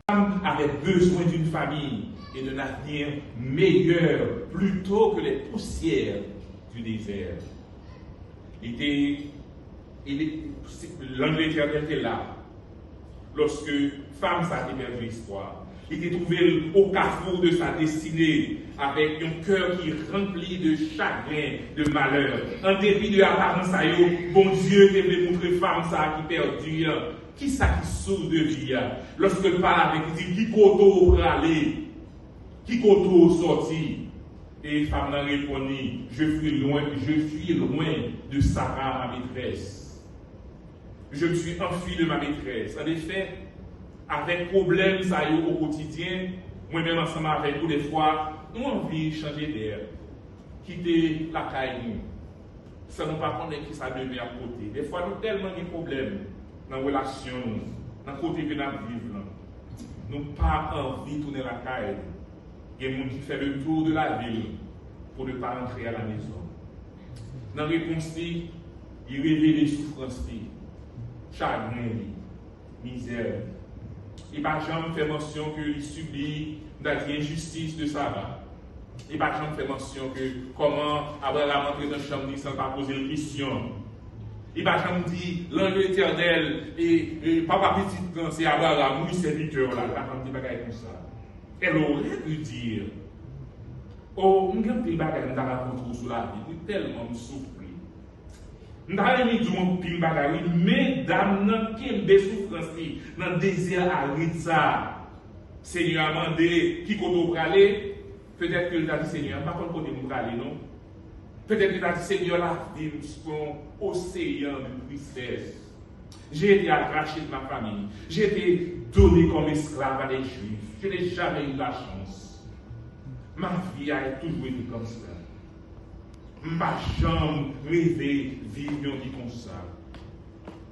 Femme avait besoin d'une famille et d'un avenir meilleur plutôt que les poussières du désert. Li te, li, lang Letènèl te la. Lòske fanm sa te pèdi espwa, li te twouve l o kafou de sa destine, avèk yon kè ki ranpli de chagren, de malè. An depi de aparans sa yo, Bondye te vle montre fanm sa ki pèdi an kisa ki sous de vi a. Lòske l pale avèk li, di, ki kote w prale? Ki kote w sòti? E fanm nan reponn li, je suis loin, je suis loin de Sara, ma maîtresse. Je me suis enfui de ma maîtresse. An efè, avèk pwoblèm sa yo o kotidyen, mwen menm ansanm avèk ou, defwa, nou anvi chanje dè, kite lakay nou, san nou pa konnen kisa demen ap pote. Defwa, nou tèlman gen pwoblèm nan relasyon nou, nan kote ke n ap viv lan, nou pa anvi tounen lakay nou. Gen moun ki fè le tour de la ville pour ne pas rentrer à la maison. Nan repons li, li revele soufrans li, chagren li, mizè li. Li pa janm fè mansyon ke li sibi, m ta di, enjistis de Sara. Li pa janm fè mansyon ke kòman Abraram antre nan chanm li san l pa poze l kesyon. Li pa janm di, lanj Letènèl, e, e papa pitit lan se Abraram, wi, sèvitè w la. Li pa janm di bagay konsa. Elle aurait pu dire, oh, m gen anpil bagay m ta rakonte w sou lavi m, wi, tèlman m soufri. M ta renmen di w anpil bagay, wi, men dam nan kenbe soufrans li nan dezè arid sa a. Senyè a mande, "Ki kote w prale?" Petèt ke l ta di, "Senyè, m pa konn kote m prale, non." Petèt ke l ta di, "Senyè, lavi m se yon oseyan de tristès. J'ai été arraché de ma famille. J'ai été donné comme esclave à des Juifs. Je n'ai jamais eu la chance. Ma vie a toujours été comme cela. M pa janm reve viv yon vi konsa."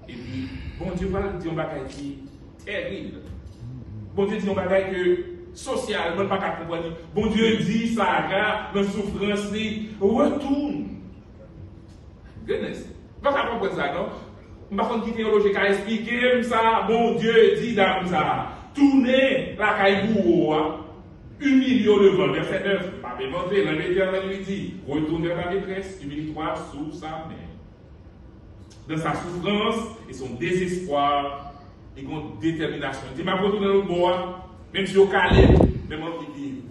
Epi, Bondye pral di yon bagay ki terib. Bondye di yon bagay ke sosyalman n pa ka konprann li. Bondye di Sara nan soufrans li, "Retourne." Goodness. M pa ka konprann sa, non. M pa konn ki teyolojyen ka esplike m sa. Bondye di dam sa, "Tounen lakay bouwo a. Humilio devan." Vèsè nèf, m pa envante, langue éternelle li di, "Retourne vers ta maîtresse, humilie-toi sous sa mère." Dans sa souffrance et son désespoir, li gen yon detèminasyon. Li di, "M ap retounen lòt bò a, menm si yo kale m, men m anvi viv."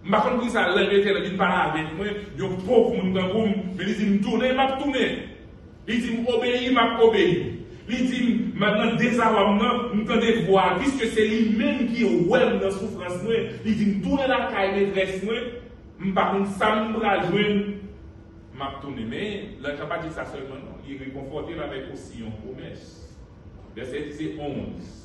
M pa konn poukisa langue éternelle vin pale avèk mwen, yon pòv moun tankou m, men li di m tounen, m ap tounen. Li di m obeyi, m ap obeyi. Li di m, m nan dezwa m nan, m tande vwa l, piske se li menm ki wè m nan soufrans mwen. Li di m tounen lakay metrès mwen, m pa konn sa m pral jwenn, m ap tounen. Men, lanj la pa di sa sèlman, non. Li rekonfòte l avèk osi yon pwomès. Vèsè dis e onz.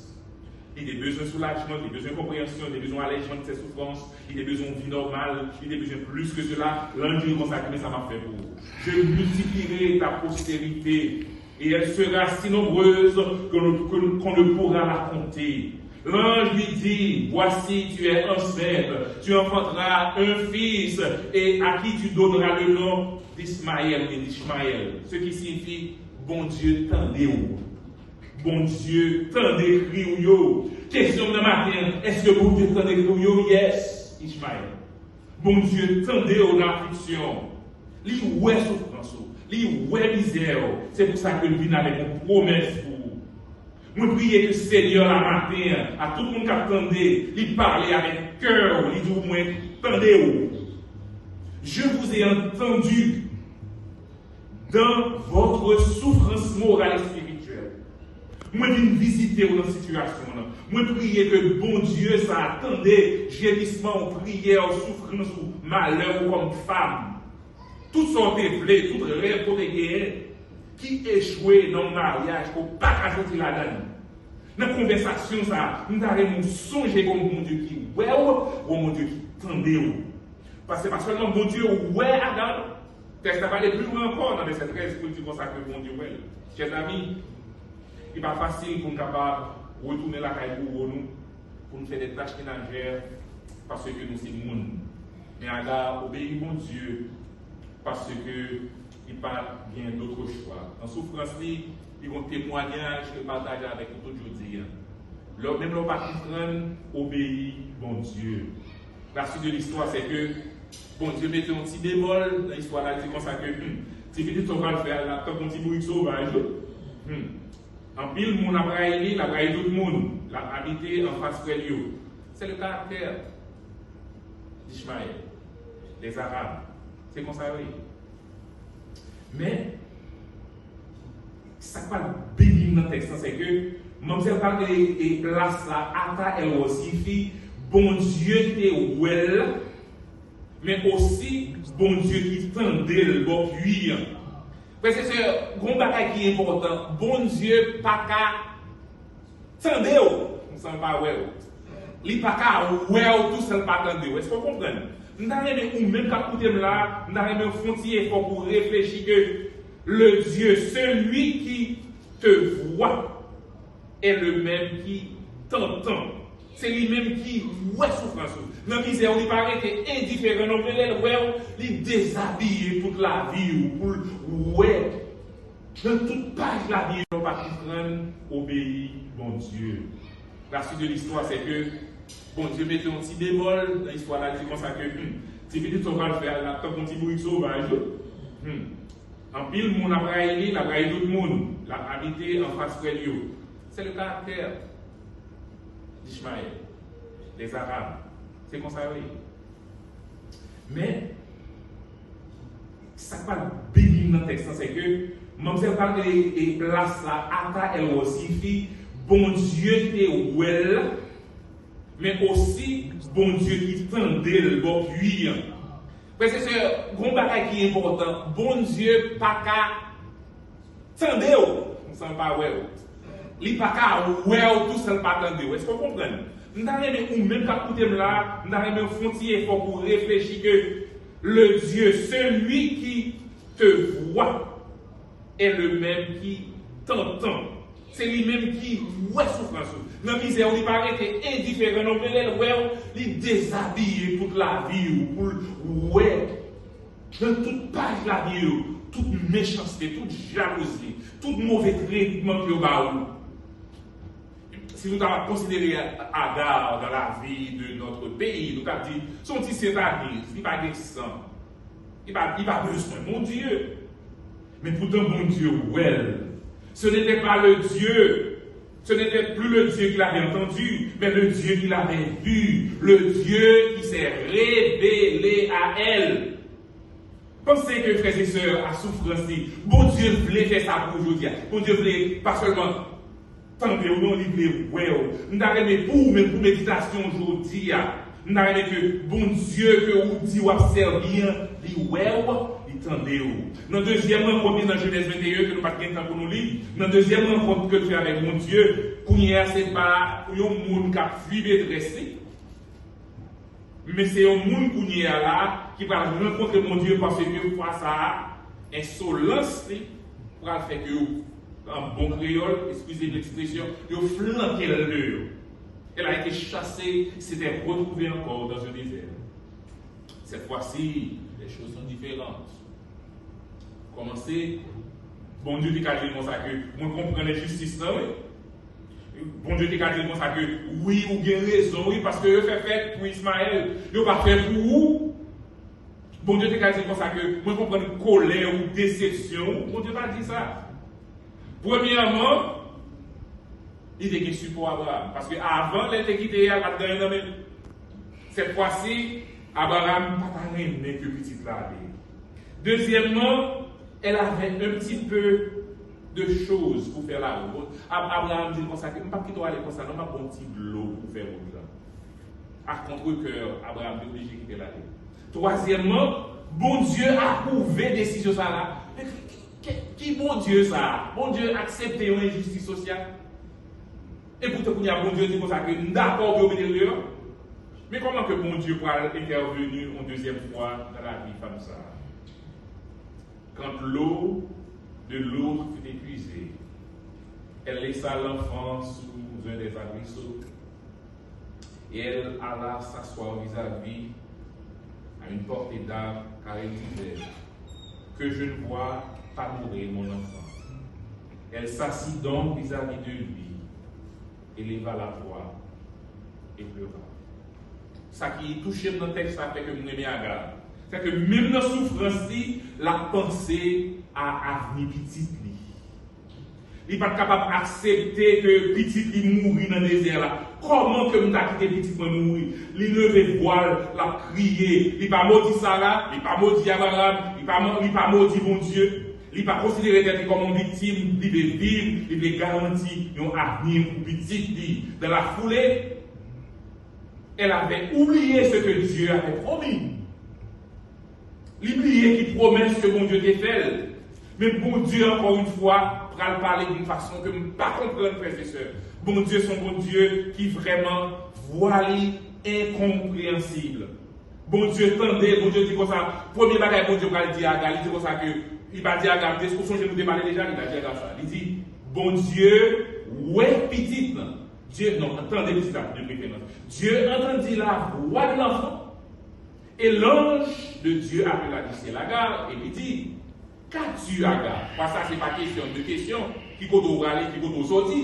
Li te bezwen soulajman, li te bezwen konpreyansyon, li te bezwen alèjman de ses souffrances, li te bezwen yon vi nòmal, li te bezwen plis ke sela. Lanj di l konsa, men sa m ap fè pou ou. Je multiplierai ta postérité, et elle sera si nombreuse que l'on, que l'on, qu'on ne pourra la compter. L'ange lui dit, voici, tu es enceinte, tu enfanteras un fils, et à qui tu donneras le nom d'Ismaël, ou bien d'Ishmaël, ce qui signifie Bondye tande w. Bondye tande kri w yo. Kesyon m nan maten an, èske Bondye tande kri w yo? Yes, Ishmael. Bondye tande w nan afliksyon. Li wè soufrans ou. Li wè mizè w. Se pou sa ke l vin avèk yon pwomès pou ou. Mwen priye ke Senyè la maten an, a tout moun k ap tande, li pale avèk kè w, li di w, "Mwen tande w." Je vous ai entendu dans votre souffrance morale et spirituelle. Mwen vin vizite w nan sitiyasyon w lan. Mwen priye ke Bondye sa a tande jemisman w, priyè w, soufrans ou, malè ou kòm fanm. Tout sa w te vle, tout rèv ke w te genyen ki echwe nan yon maryaj ke w pa ka soti ladan l. Nan konvèsasyon sa a, m ta renmen w sonje gon Bondye ki wè w, gon Bondye ki tande w. Paske pa sèlman Bondye wè Adam, tèks la pale pli lwen ankò nan vèsè trèz pou l di konsa ke Bondye wè l. Chè zanmi, li pa fasil pou n kapab retounen lakay bouwo nou, pou n fè de tach menajè, paske nou se moun. Men Aga obeyi Bondye, paske li pa gen dòt chwa. Nan soufrans li, li gon temwayaj ke l pataje avèk nou tout jodi a. Lè, menm lè w pa konprann, obeyi Bondye. La suite de l'histoire, c'est que Bondye mete yon ti bemòl nan istwa la, li di konsa ke, hmm, ti pitit sa w pral fè a, l ap tankou yon ti bourik sovaj, wi. Hmm. Anpil moun ap rayi li, l ap rayi tout moun. L ap abite anfas frè l yo. C'est le caractère d'Ishmaël, les Arabes. Se konsa yo ye. Men, sa k pral beni m nan tèks lan, se ke manmzèl pa gen e plas la, ata el wò sifi Bondye ki te wè l, men osi Bondye ki tande l bò pwi an. Frè e sè, gon bagay ki enpòtan, Bondye pa ka tande w san l pa wè w. Li pa ka wè w tou san l pa tande w. Èske w konprann? M ta renmen ou menm k ap koute m la, m ta renmen w fè yon ti efò pou w reflechi ke le Dieu, celui qui te voit, est le même qui t'entend. Se li menm ki wè soufrans ou. Nan mizè w, li pa rete endiferan, non, men lè l wè w, li dezabiye tout lavi w pou l wè. Nan tout paj lavi w, pa konprann, obeyi Bondye. La suite de l'histoire, c'est que Bondye mete yon ti bemòl nan istwa la, li di konsa ke, hmm, ti pitit sa w pral fè a, l ap tankou yon ti bourik sovaj, wi. Hmm. Anpil moun ap rayi li, l ap rayi tout moun. L ap abite anfas frè l yo. C'est le caractère d'Ishmaël, les Arabes. Se konsa yo ye. Men, sa k pral beni m nan tèks lan, se ke Manmzèl pa rele e plas la Ata El Wosifi, Bondye ki te wè l, men osi Bondye ki tande l bò pwi an. Frè e sè, gon bagay ki enpòtan, Bondye pa ka tande w san l pa wè w. Li pa ka wè w tou san l pa tande w. Èske w konprann? M ta renmen ou menm k ap koute m la, m ta renmen w fè yon ti efò pou w reflechi ke le Dieu, celui qui te voit, est le même qui t'entend. Se li menm ki wè soufrans ou. Nan mizè ou, li pa rete endiferan non, men lè l wè w, li dezabiye tout lavi ou pou l wè nan tout paj lavi yo, tout mechanste, tout jalouzi, tout move tretman ke yo ba ou. Si nou ta konsidere Agar dans la vie de notre pays, nou ta di, se yon ti sentaniz, li pa gen san. Li pa, li pa bezwen Bondye. Men poutan Bondye wè l. Ce n'était pas le Dieu, ce n'était plus le Dieu qu'il avait entendu, mais le Dieu qu'il avait vu, le Dieu qui s'est révélé à elle. Panse ke frè e sè a soufrans li, Bondye vle fè sa pou ou jodi a. Bondye vle pa sèlman tande w non, li vle wè w. M ta renmen pou ou menm, pou meditasyon jodi a, m ta renmen ke Bondye ke ou di w ap sèvi an, li wè w, li tande w. Nan dezyèm rankont li nan Jenèz venteyen, ke nou pa t gen tan pou nou li, nan dezyèm rankont ke l fè avèk Bondye, kounye a se pa yon moun k ap fwi detrès li. Men se yon moun kounye a la ki pral rankontre Bondye paske fwa sa a, ensolans li pral fè ke yo, an bon kreyòl, eskize m ekspresyon, yo flanke l deyò. Elle a été chassée, s'est retrouvée encore dans un désert. Cette fois-ci, les choses sont différentes. Kòmanse, Bondye te ka di l konsa ke, mwen konprann enjistis lan, wi. Bondye te ka di l konsa ke, wi, ou gen rezon, wi, paske yo fè fèt pou Ismayèl, yo pa fè pou ou. Bondye te ka di l konsa ke, mwen konprann kolè ou, desepsyon ou. Bondye pa di sa. Premyèman, li te gen sipò Abraram. Paske avan, lè l te kite a, l pa t gen anyen nan men l. Sèt fwa si, Abraram pa ta renmen ke pitit la ale. Dezyèmman, elle avait un petit peu de choses pour faire la route. Ab-, Abraram di l konsa ke, m p ap kite w ale konsa, non, m ap ba w yon ti dlo pou fè wout lan. A kontrekè, Abraram te oblije kite l ale. Twazyèmman, Bondye apwouve desizyon sa la. Men ki, ki, ki, ki Bondye sa a? Bondye aksepte yon enjistis sosyal? E poutan kounye a Bondye di konsa ke m dakò pou yo mete l deyò. Men kòman ke Bondye pral entèveni yon dezyèm fwa nan lavi fanm sa a? Quand l'eau de l'outre fut épuisée, elle laissa l'enfant sous un des arbrisseaux et elle alla s'asseoir vis-à-vis à une portée d'arbre, car elle disait, que je ne voie pas mourir mon enfant. Elle s'assit donc vis-à-vis de lui, éleva la voix et pleura. Sa ki touche m nan tèks la fè ke m renmen Agar. Fè ke menm nan soufrans li, l ap panse a avni pitit li. Li pa t kapab aksepte ke pitit li mouri nan dezè la. Kòman ke m ta kite pitit mwen mouri? Li leve vwa l, l ap kriye. Li pa modi Sara, li pa modi Abraram, li pa, li pa modi Bondye. Li pa konsidere tèt li kòm yon viktim, li vle viv, li vle garanti yon avni pou pitit li. Dans la foulée, elle avait oublié ce que Dieu avait promis. Li bliye ki pwomès ke Bondye te fè l. Men Bondye, ankò yon fwa, pral pale yon fason ke m pa konprann, frè e sè. Bondye se yon Bondye ki vrèman, vwa li enkonpreyansib. Bondye tande, Bondye di konsa, premye bagay Bondye pral di Aga, li di konsa ke, li pa di Aga, ou sonje nou te pale deja, li pa di Aga sa. Li di, Bondye wè pitit lan. Dieu, non, tande pitit la de préférence. Dieu entendit la voix de l'enfant, et l'ange de Dieu appela du ciel Agar, et lui dit, Qu'as-tu, Agar? Fwa sa, se pa kesyon de kesyon, ki kote w prale, ki kote w soti.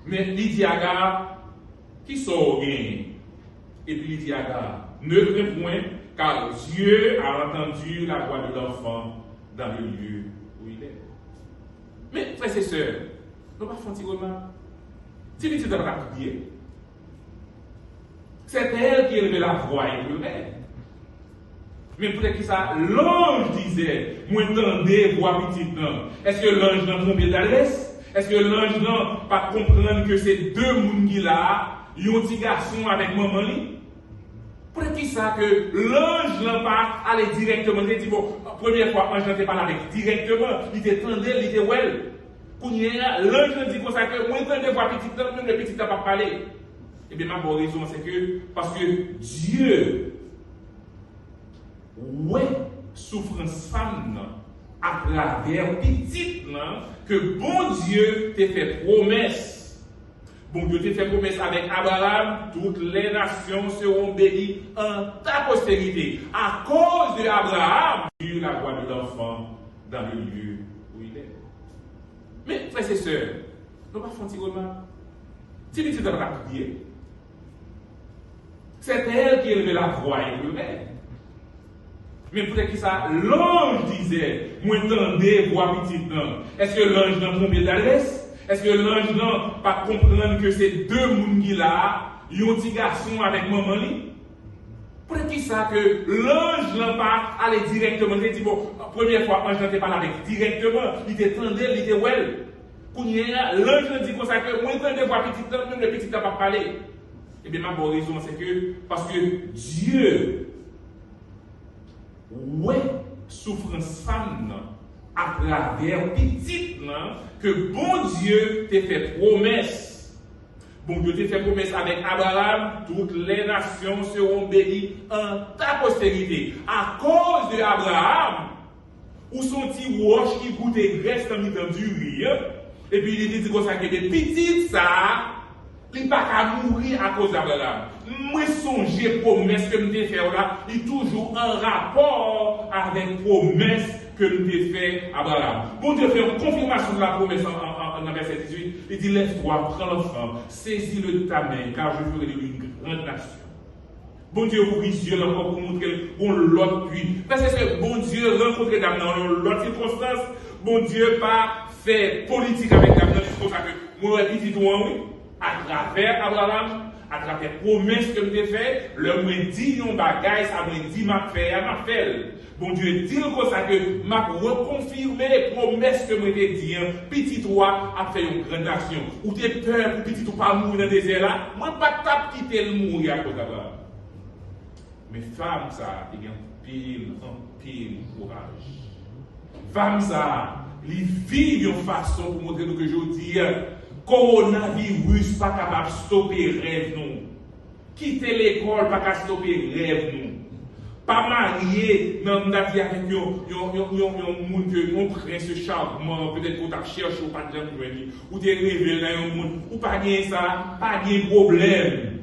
Men li di Agar, Kisa w genyen? Epi li di Agar, Ne crains point, car Dieu a entendu la voix de l'enfant dans le lieu où il est. Men, frè e sè, nou pa fè yon ti remak? Ti pitit la pa t ap kriye. C'est elle qui élevait la voix et pleurait. Men poutèt kisa lanj dizè, mwen tande vwa pitit lan? Èske lanj lan twonpe l dadrès? Èske lanj lan pa t konprann ke se de moun ki la a, yon ti gason avèk manman li? Poutèt kisa ke lanj lan pa ale dirèkteman? Li te di, bon, premye fwa anj lan te pale avèk direkteman, li te tande l, li te wè l. Kounye a, lanj lan di konsa ke mwen tande vwa pitit lan, menm lè pitit lan p ap pale. Ebyen, m ap ba w rezon an, se ke paske Dye wè soufrans fanm nan atravè pitit lan ke Bondye te fè pwomès. Bondye te fè pwomès avèk Abraham, toutes les nations seront bénies en ta postérité. À cause de Abraham, Dieu la voix de l'enfant dans le lieu où il est. Men, frè e sè, nou pa fè yon ti remak? Ti pitit la pa t ap kriye. C'est elle qui élevait la voix et pleurait. Men poutèt kisa lanj dizè, mwen tande vwa pitit lan? Èske lanj lan twonpe l dadrès? Èske lanj lan pa t konprann ke se de moun ki la a, yon ti gason avèk manman li? Poutèt kisa ke lanj lan pa ale dirèkteman? Li te di, bon, premye fwa anj lan te pale avèk direkteman, li te tande l, li te wè l. Kounye a, lanj lan di konsa ke mwen tande vwa pitit lan, menm lè pitit lan p ap pale. Ebyen, m ap ba w rezon an, se ke paske Dye wè soufrans fanm nan atravè pitit lan ke Bondye te fè pwomès. Bondye te fè pwomès avèk Abraham, toutes les nations seront bénies en ta postérité. À cause de Abraham, ou se yon ti wòch ki goute grès nan mitan diri an, epi li te di konsa ke pitit sa a, li pa ka mouri akoz Abraham. Mwen sonje pwomès ke m te fè w la, li toujou an rapò avèk pwomès ke m te fè Abraham. Bondye fè yon konfimasyon de la promesse an, an, an, nan vèsè dizuit. Li di, lève-toi, prends l'enfant, saisis-le de ta main, car je ferai de lui une grande nation. Bondye ouvri zye l ankò pou montre l yon lòt pwi. Frè e sè, Bondye rankontre dam nan yon lòt sikonstans. Bondye pa fè politik avèk dam nan, li di konsa ke mwen wè pitit ou an wi, atravè Abraham, atravè pwomès ke m te fè, lè mwen di yon bagay, sa mwen di m ap fè a, m ap fè l. Bondye di l konsa ke m ap rekonfime pwomès ke mwen te di an, pitit ou a ap fè yon gran nasyon. Ou te pè pou pitit ou pa mouri nan dezè la, mwen pa t ap kite l mouri akoz Abraham. Men fanm sa a te gen anpil, anpil kouraj. Fanm sa a, li viv yon fason pou montre nou ke jodi a, kowonaviris pa kapab stope rèv nou. Kite lekòl pa ka stope rèv nou. Pa marye nan, m ta di, avèk yon, yon, yon, yon, yon moun ke, yon prens charman, petèt ke w t ap chèche, ou pa t janm jwenn li. Ou te reve l nan yon moun, ou pa gen sa, pa gen pwoblèm.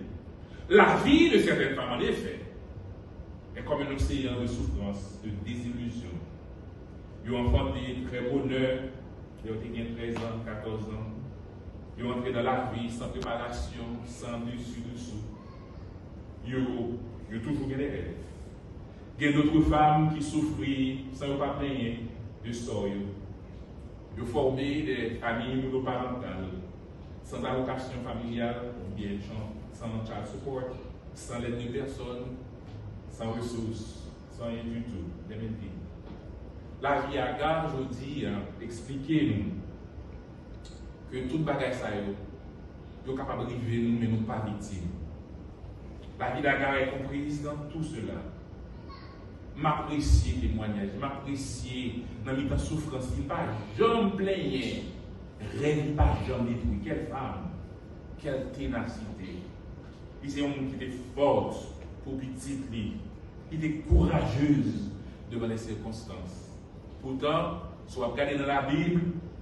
La vie de certaines femmes, en effet, est comme un océan de souffrance, de désillusion. Yo anfante trè bonè, lè yo te gen trèz an, katòz an. Yo antre nan lavi san preparasyon, san desi dessous. Yo, yo toujou gen de rèv. Gen dòt fanm ki soufri san yo pa plenyen de sò yo. Yo fòme de fanmi monoparantal, sans allocation familiale, oubyen sans child support, sans l'aide de personne, sans ressources, sans rien du tout, menm enpini. Lavi Aga jodi a eksplike nou ke tout bagay sa yo, yo kapab rive nou, men nou pa viktim. La vie d'Agar est comprise dans tout cela. M apresye temwanyaj, m apresye nan mitan soufrans, li pa janm plenyen, rèv li pa janm detwi. Quelle femme, quelle ténacité. Li se yon moun ki te fòt pou pitit li, li te courageuse devant les circonstances. Poutan, si w ap gade nan Labib,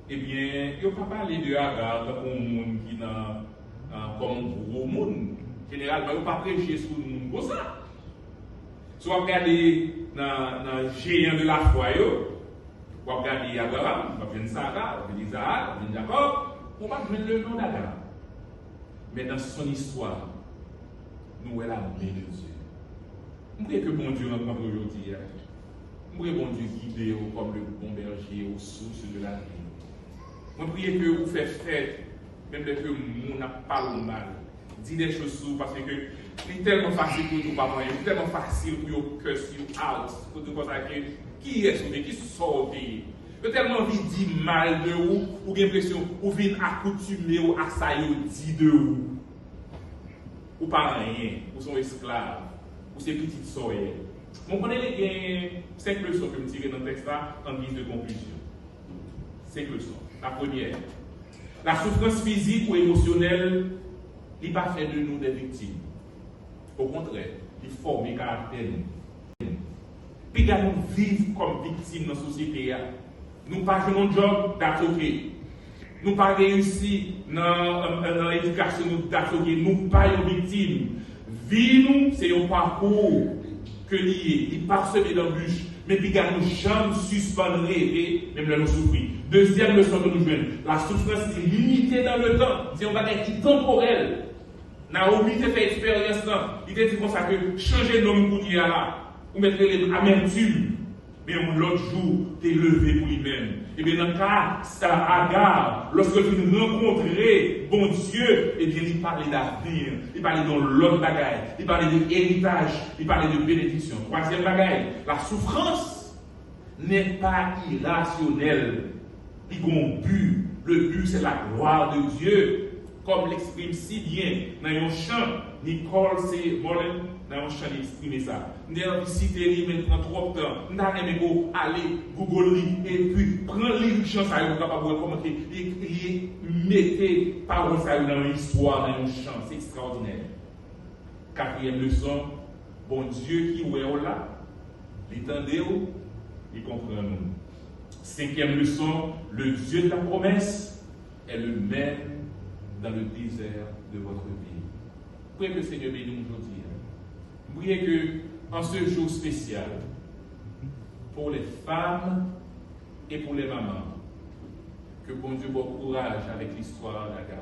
ebyen, yo pa pale de Aga tankou yon moun ki nan, nan, kòm yon gwo moun. Jeneralman, yo pa preche sou moun konsa. Si w ap gade nan, nan jeyan de lafwa yo, w ap gade Abraham, w ap jwenn Sara, w ap jwenn Izaak, w ap jwenn Jakòb, ou p ap jwenn le non d'Aga. Men dans son histoire, nou wè la men de Dye. M priye ke Bondye rankontre w jodi a. M priye Bondye gide w kòm le bon berger aux sources de la vie. Mwen priye ke ou fè fèt, menm lè ke moun ap pale w mal, di de choz sou ou, paske Li tèlman fasil pou yo di w pa pou anyen, li tèlman fasil pou yo curse you out, pou di w konsa ke kiyès ou te ye, kisa w te ye. Yo tèlman anvi di mal de ou, ou gen enpresyon ou vin akoutime w a sa yo di de ou. Ou pa anyen, ou se yon esklav, ou se pitit sòyè. Mwen konnen li gen senk leson ke m tire nan tèks la an giz de konklizyon. Senk leson. La premyè, la soufrans fizik ou emosyonèl, li pa fè de nou de viktim. Okontrè, li fòme karaktè nou. Piga nou viv kòm viktim nan sosyete a. Nou pa jwenn yon djòb, that's okay. Nou pa reyisi nan, nan, nan edikasyon nou, that's okay. Nou pa yon viktim. Vi nou se yon pakou ke li ye. Li paseme danbich. Men piga nou janm sispann reve, menm lè nou soufri. Dezyèm leson ke nou jwenn, la soufrans li limite dan le tan. Se yon bagay ki tanporèl. Nawomi te fè eksperyans lan. Li te di konsa ke chanje non m kounye a la. Ou mèt rele m Amèntim. Men yon lòt jou te leve pou li menm. Ebyen, nan ka sa, Aga, lòske l fin rankontre Bondye, ebyen, li pale davni, li pale de yon lòt bagay, li pale de eritaj, li pale de benediksyon. Twazyèm bagay, la soufrans n'est pas irrationnelle. Li gon bi. Le but, c'est la gloire de Dieu. Kòm l eksprime si byen nan yon chan, Nicole C. Mullen, nan yon chan li eksprime sa. M te anvi site li, men l pran twòp tan. M ta renmen ke w ale Google li, epi pran lirik chan sa yo, pou w kapab wè kòman ke li, li mete pawòl sa yo nan yon istwa, nan yon chan. Se ekstraòdinè. Katriyèm leson, Bondye ki wè w la, li tande w, li konprann ou. Senkyèm leson, le Dieu de la promesse est le même dans le désert de votre vie. Priez que le Seigneur bénisse nous aujourd'hui. Priez que, en ce jour spécial, pour les femmes et pour les mamans, ke Bondye ba w kouraj avèk listwa Aga.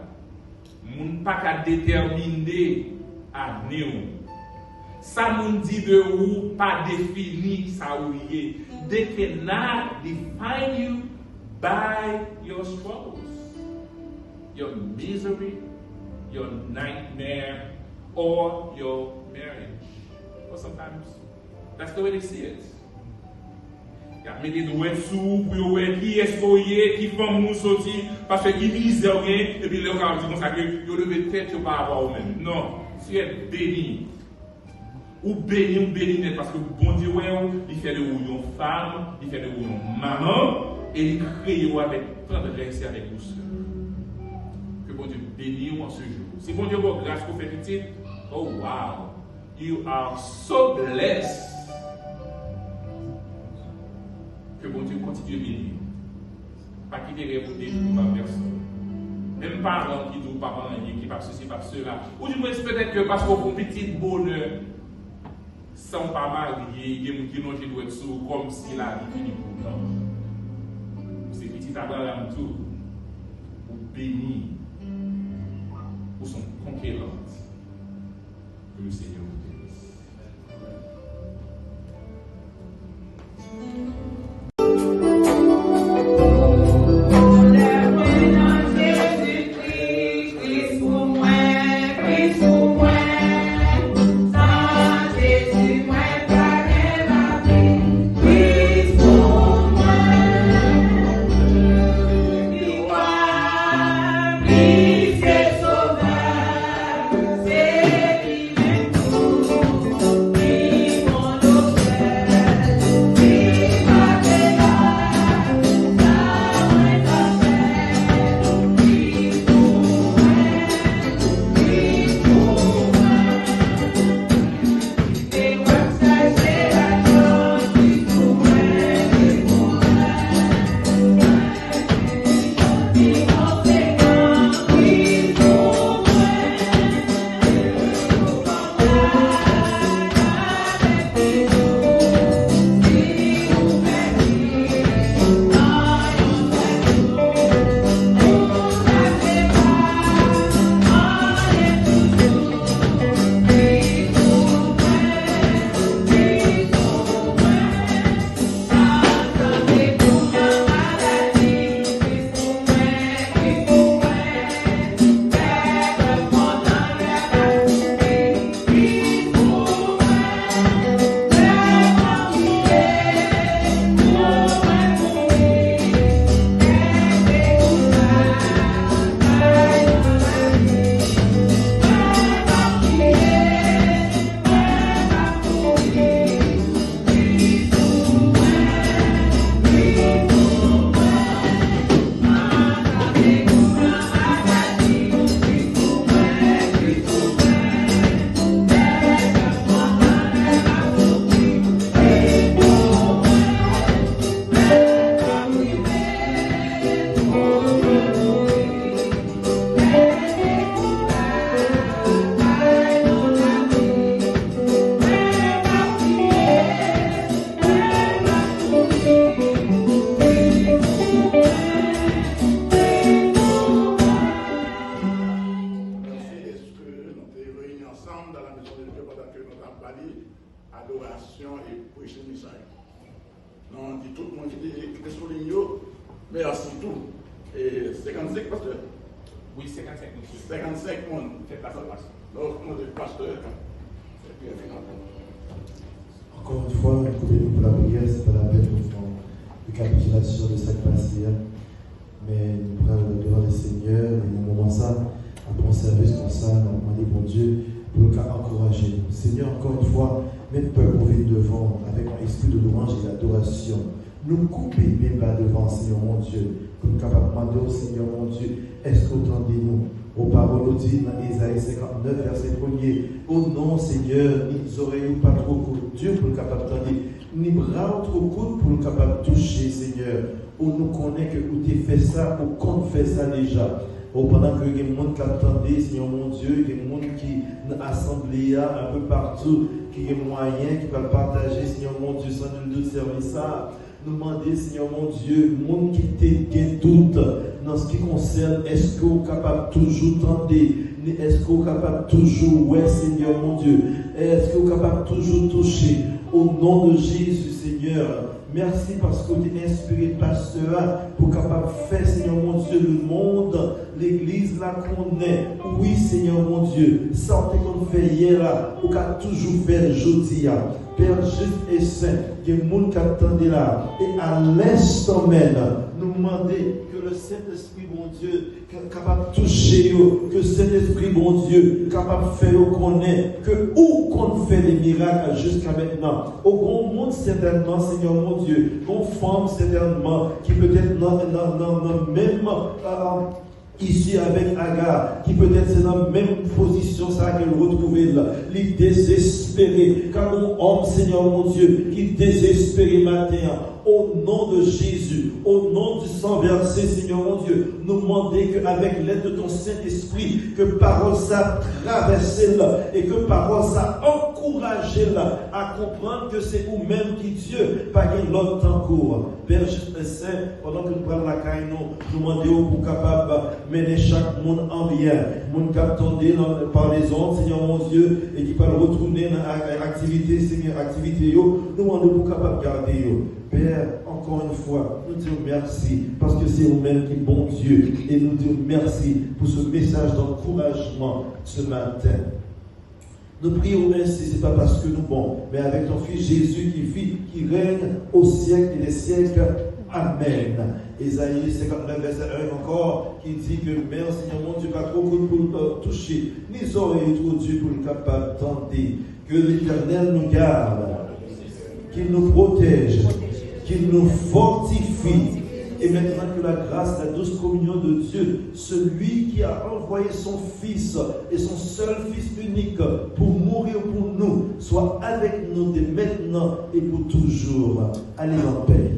Moun pa ka detèmine avni w. Sa moun di de ou pa defini sa ou ye. They cannot define you by your struggles, your misery, your nightmare, or your marriage. Or sometimes, that's the way they see it. Y ap mete dwèt sou ou pou yo wè kiyès ke w ye, ki fanmi w soti, paske ki mizè w genyen, epi lè yo kapab di konsa ke yo leve tèt yo pa rapò a ou menm. Non, tu es béni. Ou beni, ou beni nèt, paske Bondye wè w, li fè de ou yon fanm, li fè de ou yon manman, e li kreye w avèk tandrès e avèk dousè. Ke Bondye beni w an se jou. Si Bondye ba w gras pou w fè pitit, oh wow! You are so blessed. Ke Bondye kontinye beni w. Pa kite rèv ou detwi pa pèsòn. Menm paran w ki di w p ap anyen, ki p ap sesi, p ap sela. Ou di mwen, petèt ke paske w fè yon pitit bonè, san w pa marye, gen moun ki lonje dwèt sou ou kòmsi lavi fini pou w. Non. Ou se pitit Abraram tou. Ou beni. Ou se yon konkèran. Ke le Seigneur vous bénisse. Pandan ke nou t ap ba li adorasyon e preche mesaj. Non, di tout moun ki te, ki te sou liy yo, mèsi tou. E senkannsenk, pastè? Wi, senkannsenk, mesye. Senkannsenk moun. Fè plas la, pastè. Donk, mwen di pastè, epi, epi, Encore une fois, nou koupe nou pou lapriyè, se pa lapèn pou fè yon rekapitilasyon de sa k pase a. Men nou pral devan le Senyè, e nan moman sa, apre yon sèvis konsa, n ap mande Bondye pou l ka ankouraje nou. Senyè, encore une fois, men pèp ou vin devan w avèk yon espri de louanj e d'adorasyon. Nou koupe men ba devan w, Senyè Bondye, pou n kapab mande w, Senyè Bondye, èske w tande nou? Ou pawòl ou di nan Ezayi senkantnèf, vèsè premye, o non, Senyè, ni zòrèy ou pa twò kout, di, pou l kapab tande, ni bra w twò kout pou l kapab touche, Senyè. O, nou konnen ke ou te fè sa, ou konn fè sa deja. O, pandan ke gen moun k ap tande, Senyè Bondye, gen moun ki nan asanble a, un peu partout, ki gen mwayen, ki pral pataje, Senyè Bondye, san nul dout sèvis sa. Nou mande, Senyè Bondye, moun ki te gen dout nan se ki konsène, èske w kapab toujou tande, ni èske w kapab toujou wè, Senyè Bondye, èske w kapab toujou touche, o non de Jezi, Senyè. Mèsi paske w te enspire pastè a pou kapab fè, Senyè Bondye, lemonn, legliz la konnen, wi, Senyè Bondye, sa w te konn fè yè la, ou ka toujou fè l jodi a. Pè jis e sen, gen moun k ap tande la, e à l'instant même, nou mande ke le Sentespri Bondye k-, kapab touche yo, ke Sentespri Bondye kapab fè yo konnen ke ou konn fè de mirak jiska mentnan. O, gon moun sètènman, Senyè Bondye, gon fanm sètènman ki petèt nan, nan, nan, nan menm, euh, isi avèk Aga, ki petèt se nan menm pozisyon sa ke l retwouve l. Li dezespere. Ka gon òm, Senyè Bondye, ki dezespere maten an. O non de Jezi, o non di san vèse, Senyè Bondye, nou mande ke avèk lèd de ton Sentespri, ke pawòl sa travèse l e ke pawòl sa ankouraje l a konprann ke se ou menm ki Dye, pa gen lòt tankou w. Pè jis e sen, pandan ke nou pral lakay nou, nou mande w pou w kapab mennen chak moun an byen. Moun k ap tande nan, pa lezon, Senyè Bondye, e ki pral retounen nan a-, a-, aktivite, Senyè, aktivite yo, nou mande w pou w kapab gade yo. Pè, encore une fois, nou di w mèsi, paske se ou menm ki Bondye, e nou di w mèsi pou ce message d'encouragement ce matin. Nou priye w ensi, se pa paske nou bon, men avèk ton Fis Jezi ki viv, ki règne au siècle des siècles. Amen. Ezayi senkantnèf, vèsè en ankò, ki di ke men Senyè Bondye pa twò kout pou l touche, ni zòrèy twò di pou l kapab tande. Que l'Éternel nous garde, qu'il nous protège, qu'il nous fortifie. Et maintenant que la grâce, la douce communion de Dieu, celui qui a envoyé son Fils et son seul Fils unique pour mourir pour nous, soit avec nous dès maintenant et pour toujours. Allez en paix.